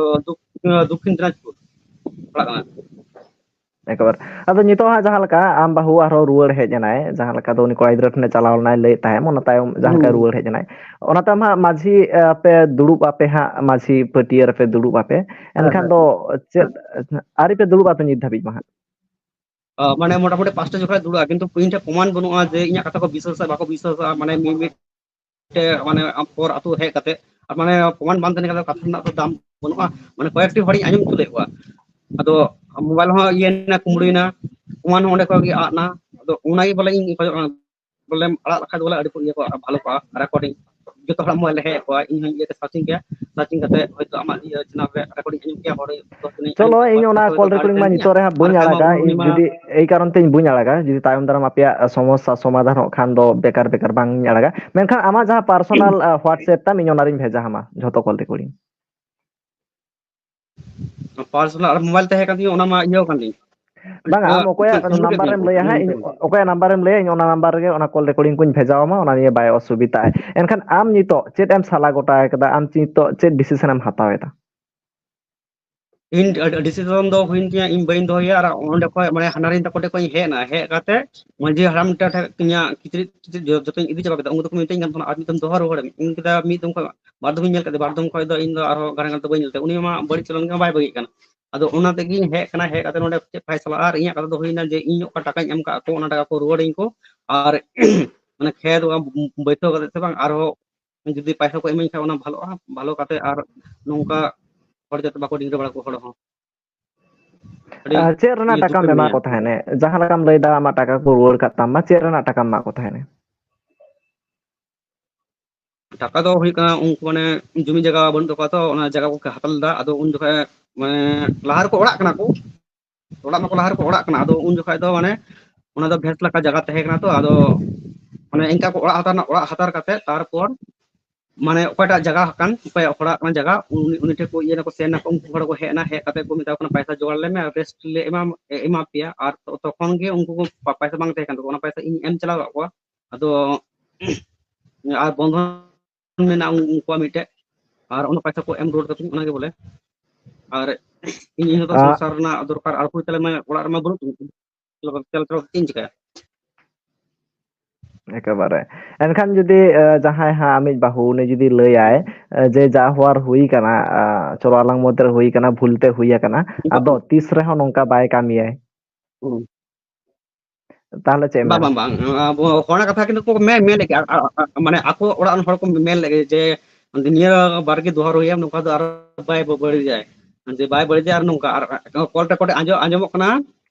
ᱠᱟᱱᱟ ᱫᱚᱠᱠᱷᱤᱱ ᱫᱤᱱᱟᱡᱽᱯᱩᱨ ᱯᱟᱲᱟᱜ ᱠᱟᱱᱟ᱾ ᱮᱠᱵᱟᱨ᱾ ᱟᱫᱚ ᱱᱤᱛᱚᱜ ᱦᱟᱸᱜ ᱡᱟᱦᱟᱸ ᱞᱮᱠᱟ ᱟᱢ ᱵᱟᱹᱦᱩ ᱟᱨᱦᱚᱸ ᱨᱩᱣᱟᱹᱲ ᱦᱮᱡ ᱮᱱᱟᱭ, ᱡᱟᱦᱟᱸ ᱞᱮᱠᱟ ᱫᱚ ᱩᱱᱤ ᱠᱚᱲᱟ ᱜᱤᱫᱽᱨᱟᱹ ᱴᱷᱮᱱᱮ ᱪᱟᱞᱟᱣ ᱞᱮᱱᱟᱭ ᱞᱟᱹᱭᱮᱫ ᱛᱟᱦᱮᱸᱫ, ᱚᱱᱟ ᱛᱟᱭᱚᱢ ᱡᱟᱦᱟᱸ ᱞᱮᱠᱟᱭ ᱨᱩᱣᱟᱹᱲ ᱦᱮᱡ ᱮᱱᱟᱭ, ᱚᱱᱟ ᱛᱟᱭᱚᱢ ᱦᱟᱸᱜ ᱢᱟᱹᱡᱷᱤ ᱟᱯᱮ ᱫᱩᱲᱩᱵ ᱟᱯᱮ ᱦᱟᱸᱜ, ᱢᱟᱹᱡᱷᱤ ᱯᱟᱹᱴᱤᱭᱟᱹ ᱨᱮᱯᱮ ᱫᱩᱲᱩᱵ ᱟᱯᱮ, ᱮᱱᱠᱷᱟᱱ ᱫᱚ ᱪᱮᱫ ᱟᱹᱣᱨᱤ ᱯᱮ ᱫᱩᱲᱩᱵ ᱟᱯᱮ ᱱᱤᱛ ᱫᱷᱟᱹᱵᱤᱡ ᱢᱟ ᱦᱟᱸᱜ? ᱢᱟᱱᱮ ᱢᱚᱴᱟᱢᱩᱴᱤ ᱯᱟᱸᱪᱴᱟ ᱡᱚᱠᱷᱚᱱ ᱫᱩᱲᱩᱵᱼᱟ, ᱠᱤᱱᱛᱩ ᱤᱧ ᱴᱷᱮᱱ ᱯᱨᱚᱢᱟᱱ ᱵᱟᱹᱱᱩᱜᱼᱟ ᱡᱮ ᱤᱧᱟᱹᱜ ᱠᱟᱛᱷᱟ ᱠᱚ ᱵᱤᱥᱥᱟᱹᱥᱟ ᱵᱟᱠᱚ ᱵᱤᱥᱥᱟᱹᱥᱟ, ᱢᱟᱱᱮ ᱢᱤᱫ ᱢᱤᱫ ᱢᱟᱱᱮ ᱯᱚᱨ ᱟᱹᱛᱩ ᱦᱮᱡ ᱠᱟᱛᱮ, ᱢᱟᱱᱮ ᱯᱨᱚᱢᱟᱱ ᱵᱟᱝ ᱛᱟᱦᱮᱸ ᱞᱮᱱᱠᱷᱟᱱ ᱫᱚ ᱠᱟᱛᱷᱟ ᱨᱮᱱᱟᱜ ᱫᱚ ᱫᱟᱢ ᱵᱟᱹᱱᱩᱜᱼᱟ᱾ ᱢᱟᱱᱮ ᱠᱚᱭᱮᱠᱴᱤ ᱦᱚᱲᱤᱧ ᱟᱸᱡᱚᱢ ᱦᱚᱪᱚ ᱞᱮᱫ ᱠᱚᱣᱟ, ᱟᱫᱚ ᱢᱳᱵᱟᱭᱤᱞ ᱦᱚᱸ ᱤᱭᱟᱹᱭᱮᱱᱟ, ᱠᱩᱢᱵᱽᱲᱩᱭᱮᱱᱟ, ᱯᱨᱚᱢᱟᱱ ᱦᱚᱸ ᱚᱸᱰᱮ ᱠᱷᱚᱡ ᱜᱮ ᱟᱫ ᱮᱱᱟ᱾ ᱟᱫᱚ ᱚᱱᱟᱜᱮ ᱵᱚᱞᱮ ᱤᱧ ᱠᱷᱚᱡᱚᱜ ᱠᱟᱱᱟ, ᱵᱚᱞᱮᱢ ᱟᱲᱟᱜ ᱞᱮᱠᱷᱟᱡ ᱫᱚ ᱵᱚᱞᱮ ᱟᱹᱰᱤ ᱤᱭᱟᱹ ᱠᱚᱜᱼᱟ, ᱵᱷᱟᱞᱚ ᱠᱚᱜᱼᱟ, ᱨᱮᱠᱚᱨᱰᱤᱝ᱾ ᱡᱚᱛᱚ ᱦᱚᱲᱟᱜ ᱢᱳᱵᱟᱭᱤᱞ ᱨᱮ ᱦᱮᱡ ᱠᱚᱜᱼᱟ, ᱤᱧ ᱦᱚᱸ ᱤᱭᱟᱹ ᱛᱮ ᱥᱟᱨᱪᱤᱝ ᱠᱮᱭᱟ, ᱥᱟᱨᱪᱤᱝ ᱠᱟᱛᱮ ᱦᱚᱭᱛᱳ ᱟᱢᱟᱜ ᱤᱭᱟᱹ ᱪᱮᱱᱮᱞ ᱨᱮ ᱨᱮᱠᱚᱨᱰᱤᱝ ᱟᱸᱡᱚᱢ ᱠᱮᱭᱟ, ᱦᱚᱲ ᱫᱚᱥ ᱡᱚᱱᱤᱧ ᱪᱚᱞᱚ, ᱟᱸᱡᱚᱢ ᱤᱧ ᱠᱮᱭᱟ, ᱚᱱᱟ ᱦᱚᱭᱛᱳ ᱠᱚᱞ ᱨᱮᱠᱚᱨᱰᱤᱝ ᱢᱟ ᱟᱨ ᱱᱤᱛᱚᱜ ᱨᱮ ᱦᱟᱸᱜ ᱵᱟᱹᱧ ᱟᱨ ᱟᱲᱟᱜᱟ, ᱮᱢᱚᱱ ᱤᱧ ᱦᱩᱭᱱᱟ ᱡᱩᱫᱤ ᱮᱭ ᱠᱟᱨᱚᱱ ᱛᱮ ᱤᱧ ᱵᱟᱹᱧ ᱟᱲᱟᱜᱟ, ᱡᱩᱫᱤ ᱛᱟᱭᱚᱢ ᱫᱟᱨᱟᱢ ᱟᱯᱮᱭᱟᱜ ᱥᱚᱢᱚᱥᱥᱟ ᱥᱚᱢᱟᱫᱷᱟᱱᱚᱜ ᱠᱷᱟᱱ ᱫᱚ ᱵᱮᱠᱟᱨ ᱵᱮᱠᱟᱨ ᱵᱟᱝ ᱤᱧ ᱟᱲᱟᱜᱟ, ᱢᱮᱱᱠᱷᱟᱱ ᱟᱢᱟᱜ ᱡᱟᱦᱟᱸ ᱯᱟᱨᱥᱚᱱᱟᱞ WhatsApp ᱛᱟᱢ, ᱤᱧ ᱚᱱᱟᱨᱤᱧ ᱵᱷᱮᱡᱟ ᱟᱢᱟ ᱡᱷᱚᱛᱚ ᱠᱚᱞ ᱨᱮᱠᱚᱨᱰᱤᱝ᱾ ᱯᱟᱨᱥᱚᱱᱟᱞ ᱟᱨ ᱢᱳᱵᱟᱭᱤᱞ ᱛᱟᱦᱮᱸ ᱠᱟᱱ ᱛᱤᱧᱟᱹ, ᱚᱱᱟ ᱢᱟ ᱤᱭᱟᱹ ᱠᱟᱱ ᱛᱤᱧ᱾ ᱵᱟᱝᱟ, ᱟᱢ ᱚᱠᱚᱭᱟᱜ ᱱᱟᱢᱵᱟᱨ ᱮᱢ ᱞᱟᱹᱭᱟ ᱦᱟᱸᱜ, ᱤᱧ ᱚᱠᱚᱭᱟᱜ ᱱᱟᱢᱵᱟᱨ ᱮᱢ ᱞᱟᱹᱭᱟ, ᱤᱧ ᱚᱱᱟ ᱱᱟᱢᱵᱟᱨ ᱨᱮᱜᱮ ᱚᱱᱟ ᱠᱚᱞ ᱨᱮᱠᱚᱨᱰᱤᱝ ᱠᱚᱧ ᱵᱷᱮᱡᱟ ᱟᱢᱟ, ᱚᱱᱟ ᱱᱤᱭᱮ ᱵᱟᱭ ᱚᱥᱩᱵᱤᱫᱷᱟᱜᱼᱟ᱾ ᱮᱱᱠᱷᱟᱱ ᱟᱢ ᱱᱤᱛᱚᱜ ᱪᱮᱫ ᱮᱢ ᱥᱟᱞᱟ ᱜᱚᱴᱟ ᱟᱠᱟᱫᱟ? ᱟᱢ ᱱᱤᱛᱚᱜ ᱪᱮᱫ ᱰᱤᱥᱤᱥᱚᱱ ᱮᱢ ᱦᱟᱛᱟᱣ ᱮᱫᱟ? ᱤᱧ ᱰᱤᱥᱤᱥᱚᱱ ᱫᱚ ᱦᱩᱭᱮᱱ ᱛᱤᱧᱟ, ᱤᱧ ᱵᱟᱹᱧ ᱫᱚᱦᱚᱭᱟ᱾ ᱟᱨ ᱚᱸᱰᱮ ᱠᱷᱚᱱ, ᱢᱟᱱᱮ, ᱦᱟᱱᱟᱨᱤᱧ ᱛᱟᱠᱚ ᱴᱷᱮᱱ ᱠᱷᱚᱱ ᱤᱧ ᱦᱮᱡ ᱮᱱᱟ, ᱦᱮᱡ ᱠᱟᱛᱮ ᱢᱟᱹᱡᱷᱤ ᱦᱟᱲᱟᱢ ᱴᱷᱮᱱ ᱤᱧᱟᱹᱜ ᱠᱤᱪᱨᱤᱡ ᱴᱤᱪᱨᱤᱡ ᱡᱚᱛᱚᱧ ᱤᱫᱤ ᱪᱟᱵᱟ ᱠᱮᱫᱟ᱾ ᱩᱱᱠᱩ ᱫᱚᱠᱚ ᱢᱮᱛᱟᱧ ᱠᱟᱱ ᱛᱟᱦᱮᱱᱟ, "ᱟᱨ ᱢᱤᱫ ᱫᱚᱢ ᱫᱚᱦᱚ ᱨᱩᱣᱟᱹᱲ ᱢᱮ᱾" ᱤᱧ ᱠᱮᱫᱟ, ᱢᱤᱫ ᱫᱚᱢ ᱠᱷᱚᱱ, ᱵᱟᱨ ᱫᱚᱢ ᱤᱧ ᱧᱮᱞ ᱠᱮᱫᱮ, ᱵᱟᱨ ᱫᱚᱢ ᱠᱷᱚᱱ ᱫᱚ ᱤᱧ ᱫᱚ ᱟᱨᱦᱚᱸ ᱜᱟᱱ ᱜᱟᱱ ᱫᱚ ᱵᱟᱹᱧ ᱧᱮᱞ ᱛᱟᱭᱟ᱾ ᱩᱱᱤ ᱢᱟ ᱵᱟᱹᱲᱤᱡ ᱪᱟᱞᱟᱣ ᱞᱮᱱᱠᱷᱟᱱ ᱵᱟᱭ ᱵᱟᱹᱜᱤᱜ ᱠᱟᱱᱟ᱾ ᱟᱫᱚ ᱚᱱᱟ ᱛᱮᱜᱮᱧ ᱦᱮᱡ ᱠᱟᱱᱟ, ᱦᱮᱡ ᱠᱟᱛᱮ ᱱᱚᱰᱮ ᱪᱮᱫ ᱯᱷᱟᱭᱥᱟᱞᱟ? ᱟᱨ ᱤᱧᱟᱹᱜ ᱠᱟᱛᱷᱟ ᱫᱚ ᱦᱩᱭᱱᱟ ᱡᱮ ᱤᱧ ᱚᱠᱟ ᱴᱟᱠᱟᱧ ᱮᱢ ᱠᱟᱜ ᱠᱚ, ᱚᱱᱟ ᱴᱟᱠᱟ ᱠᱚ ᱨᱩᱣᱟᱹᱲᱟᱹᱧ ᱠᱚ᱾ ᱟᱨ ᱢᱟᱱᱮ ᱠᱷᱮᱛ ᱵᱟᱹᱭᱥᱟᱹᱣ ᱠᱟᱛᱮ ᱥᱮ ᱵᱟᱝ, ᱟᱨᱦᱚᱸ ᱡᱩᱫᱤ ᱯᱟᱭᱥᱟ ᱠᱚ ᱮᱢᱟᱹᱧ ᱠᱷᱟᱱ ᱚᱱᱟ ᱵᱷᱟᱞᱚᱜᱼᱟ, ᱵᱷᱟᱞᱚ ᱠᱟᱛᱮ ᱟᱨ ᱱᱚᱝᱠᱟ ᱦᱚᱲ ᱡᱟᱛᱮ ᱵᱟᱠᱚ ᱰᱤᱝᱜᱽᱨᱟᱹ ᱵᱟᱲᱟ ᱠᱚ ᱦᱚᱲ ᱦᱚᱸ᱾ ᱟᱹᱰᱤ ᱟᱨ ᱪᱮᱫ ᱨᱮᱱᱟᱜ ᱤᱭᱟᱹ ᱫᱩᱠ ᱴᱟᱠᱟᱢ ᱨᱮ ᱮᱢᱟ ᱢᱮᱱᱟᱭᱟ᱾ ᱠᱚ ᱛᱟᱦᱮᱸᱱ? ᱡᱟᱦᱟᱸ ᱞᱮᱠᱟᱢ ᱞᱟᱹᱭᱫᱟ ᱟᱢᱟᱜ ᱴᱟᱠᱟ ᱠᱚ ᱨᱩᱣᱟᱹᱲ ᱠᱟᱜ ᱛᱟᱢ ᱢᱟ, ᱪᱮᱫ ᱨᱮᱱᱟᱜ ᱴᱟᱠᱟᱢ ᱮᱢᱟ ᱠᱚ ᱛᱟᱦᱮᱸᱱ? ᱴᱟᱠᱟ ᱫᱚ ᱦᱩᱭᱩᱜ ᱠᱟᱱᱟ, ᱩᱱᱠᱩ ᱢᱟᱱᱮ ᱡᱩᱢᱤ ᱡᱟᱭᱜᱟ ᱵᱟᱹᱱᱩᱜ ᱛᱟᱠᱚᱣᱟ ᱛᱚ, ᱚᱱᱟ ᱡᱟᱭᱜᱟ ᱠᱚ ᱦᱟᱛᱟᱣ ᱞᱮᱫᱟ᱾ ᱟᱫᱚ ᱩᱱ ᱡᱚᱠᱷᱚᱱ ᱢᱟᱱᱮ ᱞᱟᱦᱟ ᱨᱮᱠᱚ ᱚᱲᱟᱜ ᱠᱟᱱᱟ ᱠᱚ, ᱚᱲᱟᱜ ᱢᱟᱠᱚ ᱞᱟᱦᱟ ᱨᱮᱠᱚ ᱚᱲᱟᱜ ᱠᱟᱱᱟ᱾ ᱟᱫᱚ ᱩᱱ ᱡᱚᱠᱷᱚᱱ ᱫᱚ ᱢᱟᱱᱮ ᱚᱱᱟ ᱫᱚ ᱵᱷᱮᱥ ᱞᱮᱠᱟ ᱡᱟᱭᱜᱟ ᱛᱟᱦᱮᱸ ᱠᱟᱱᱟ ᱛᱚ, ᱟᱫᱚ ᱢᱟᱱᱮ ᱤᱱᱠᱟ ᱠᱚ ᱚᱲᱟᱜ ᱦᱟᱛᱟᱣ ᱨᱮᱱᱟᱜ, ᱚᱲᱟᱜ ᱦᱟᱛᱟᱣ ᱠᱟᱛᱮ ᱛᱟᱨᱯᱚᱨ ᱢᱟᱱᱮ ᱚᱠᱚᱭᱴᱟᱜ ᱡᱟᱭᱜᱟ ᱠᱟᱱ, ᱚᱠᱚᱭᱟᱜ ᱦᱚᱲᱟᱜ ᱠᱟᱱᱟ ᱡᱟᱭᱜᱟ, ᱩᱱᱤ, ᱩᱱᱤ ᱴᱷᱮᱱ ᱠᱚ ᱤᱭᱟᱹ ᱱᱟᱠᱚ, ᱥᱮᱱ ᱱᱟᱠᱚ, ᱩᱱᱠᱩ ᱦᱚᱲ ᱠᱚ ᱦᱮᱡ ᱮᱱᱟ, ᱦᱮᱡ ᱠᱟᱛᱮ ᱠᱚ ᱢᱮᱛᱟ ᱠᱚ ᱠᱟᱱᱟ, "ᱯᱚᱭᱥᱟ ᱡᱚᱜᱟᱲ ᱞᱮ ᱢᱮ, ᱟᱨ ᱨᱮᱥᱴ ᱞᱮ ᱮᱢᱟ, ᱮ-, ᱮᱢᱟ ᱯᱮᱭᱟ᱾" ᱟᱨ ᱛᱚ-, ᱛᱚᱠᱷᱚᱱ ᱜᱮ ᱩᱱᱠᱩ ᱠᱚ ᱯᱟ-, ᱯᱚᱭᱥᱟ ᱵᱟᱝ ᱛᱟᱦᱮᱸ ᱠᱟᱱ ᱛᱟᱠᱚᱣᱟ, ᱚᱱᱟ ᱯᱚᱭᱥᱟ ᱤᱧ ᱮᱢ ᱪᱟᱞᱟᱣ ᱟᱠᱟᱫ ᱠᱚᱣᱟ᱾ ᱟᱫᱚ ᱟᱨ ᱵᱚᱱᱫᱷᱚᱱ ᱢᱮᱱᱟᱜᱼᱟ ᱩᱱ-, ᱩᱱᱠᱩᱣᱟᱜ ᱢᱤᱫᱴᱮᱡ, ᱟᱨ ᱚᱱᱟ ᱯᱚᱭᱥᱟ ᱠᱚ ᱮᱢ ᱨᱩᱣᱟᱹᱲ ᱠᱟᱹᱛᱤᱧ, ᱚᱱᱟᱜᱮ ᱵᱚᱞᱮ᱾ ᱟᱨ ᱤᱧ ᱦᱚᱸᱛᱚ ᱟᱜ᱾ ᱥᱚᱝᱥᱟᱨ ᱨᱮᱱᱟᱜ ᱫᱚᱨᱠᱟᱨ, ᱟᱨ ᱚᱠᱚᱭ ᱛᱟᱞᱮ ᱢᱟ ᱚᱲᱟᱜ ᱨᱮᱢᱟ ᱵᱟᱹᱱᱩᱜ ᱛᱤᱧ, ᱪᱮᱫ ᱤᱧ ᱪᱤᱠᱟᱹᱭᱟ? ᱮᱠᱮᱵᱟᱨᱮ᱾ ᱮᱱᱠᱷᱟᱱ ᱡᱩᱫᱤ, ᱮ, ᱡᱟᱦᱟᱸᱭ ᱦᱟᱸᱜ ᱟᱢᱤᱡ ᱵᱟᱹᱦᱩ ᱩᱱᱤ ᱡᱩᱫᱤ ᱞᱟᱹᱭᱟᱭ, ᱮ, ᱡᱮ ᱡᱟ ᱦᱚᱣᱟᱨ ᱦᱩᱭ ᱠᱟᱱᱟ, ᱟ, ᱪᱚᱞᱚ ᱟᱞᱟᱝ ᱢᱚᱫᱽᱫᱷᱮ ᱨᱮ ᱦᱩᱭ ᱠᱟᱱᱟ, ᱵᱷᱩᱞ ᱛᱮ ᱦᱩᱭ ᱟᱠᱟᱱᱟ, ᱟᱫᱚ ᱛᱤᱥ ᱨᱮᱦᱚᱸ ᱱᱚᱝᱠᱟ ᱵᱟᱭ ᱠᱟᱹᱢᱤᱭᱟᱭ᱾ ᱦᱩᱸ᱾ ᱛᱟᱦᱚᱞᱮ ᱪᱮᱫ ᱮᱢ ᱵᱟᱝ, ᱢᱮᱱᱟ? ᱵᱟᱝ, ᱵᱟᱝ᱾ ᱟᱵᱚ ᱦᱚᱲ ᱠᱟᱛᱷᱟ ᱠᱤᱱᱛᱩ ᱠᱚ ᱢᱮᱱ, ᱢᱮᱱ ᱞᱮᱫ ᱜᱮᱭᱟ᱾ ᱟ-, ᱟ-, ᱟ-, ᱢᱟᱱᱮ ᱟᱠᱚ ᱚᱲᱟᱜ ᱨᱮᱱ ᱦᱚᱲ ᱠᱚ ᱢᱮᱱ ᱞᱮᱫ ᱜᱮᱭᱟ ᱡᱮ, "ᱱᱤᱭᱟᱹ ᱵᱟᱨ ᱜᱮ ᱫᱚᱦᱟ ᱨᱩᱣᱟᱹᱲᱮᱭᱟ, ᱱᱚᱝᱠᱟ ᱫᱚ ᱟᱨ ᱵᱟᱭ ᱵᱟᱹᱲᱤᱡᱟᱭ, ᱡᱮ ᱵᱟᱭ ᱵᱟᱹᱲᱤᱡᱟᱭ ᱟᱨ ᱱᱚᱝᱠᱟ᱾" ᱟᱨ ᱠᱚᱞ ᱨᱮᱠᱚᱨᱰ ᱟᱸᱡᱚᱢ, ᱟᱸᱡᱚᱢᱚᱜ ᱠᱟᱱᱟ,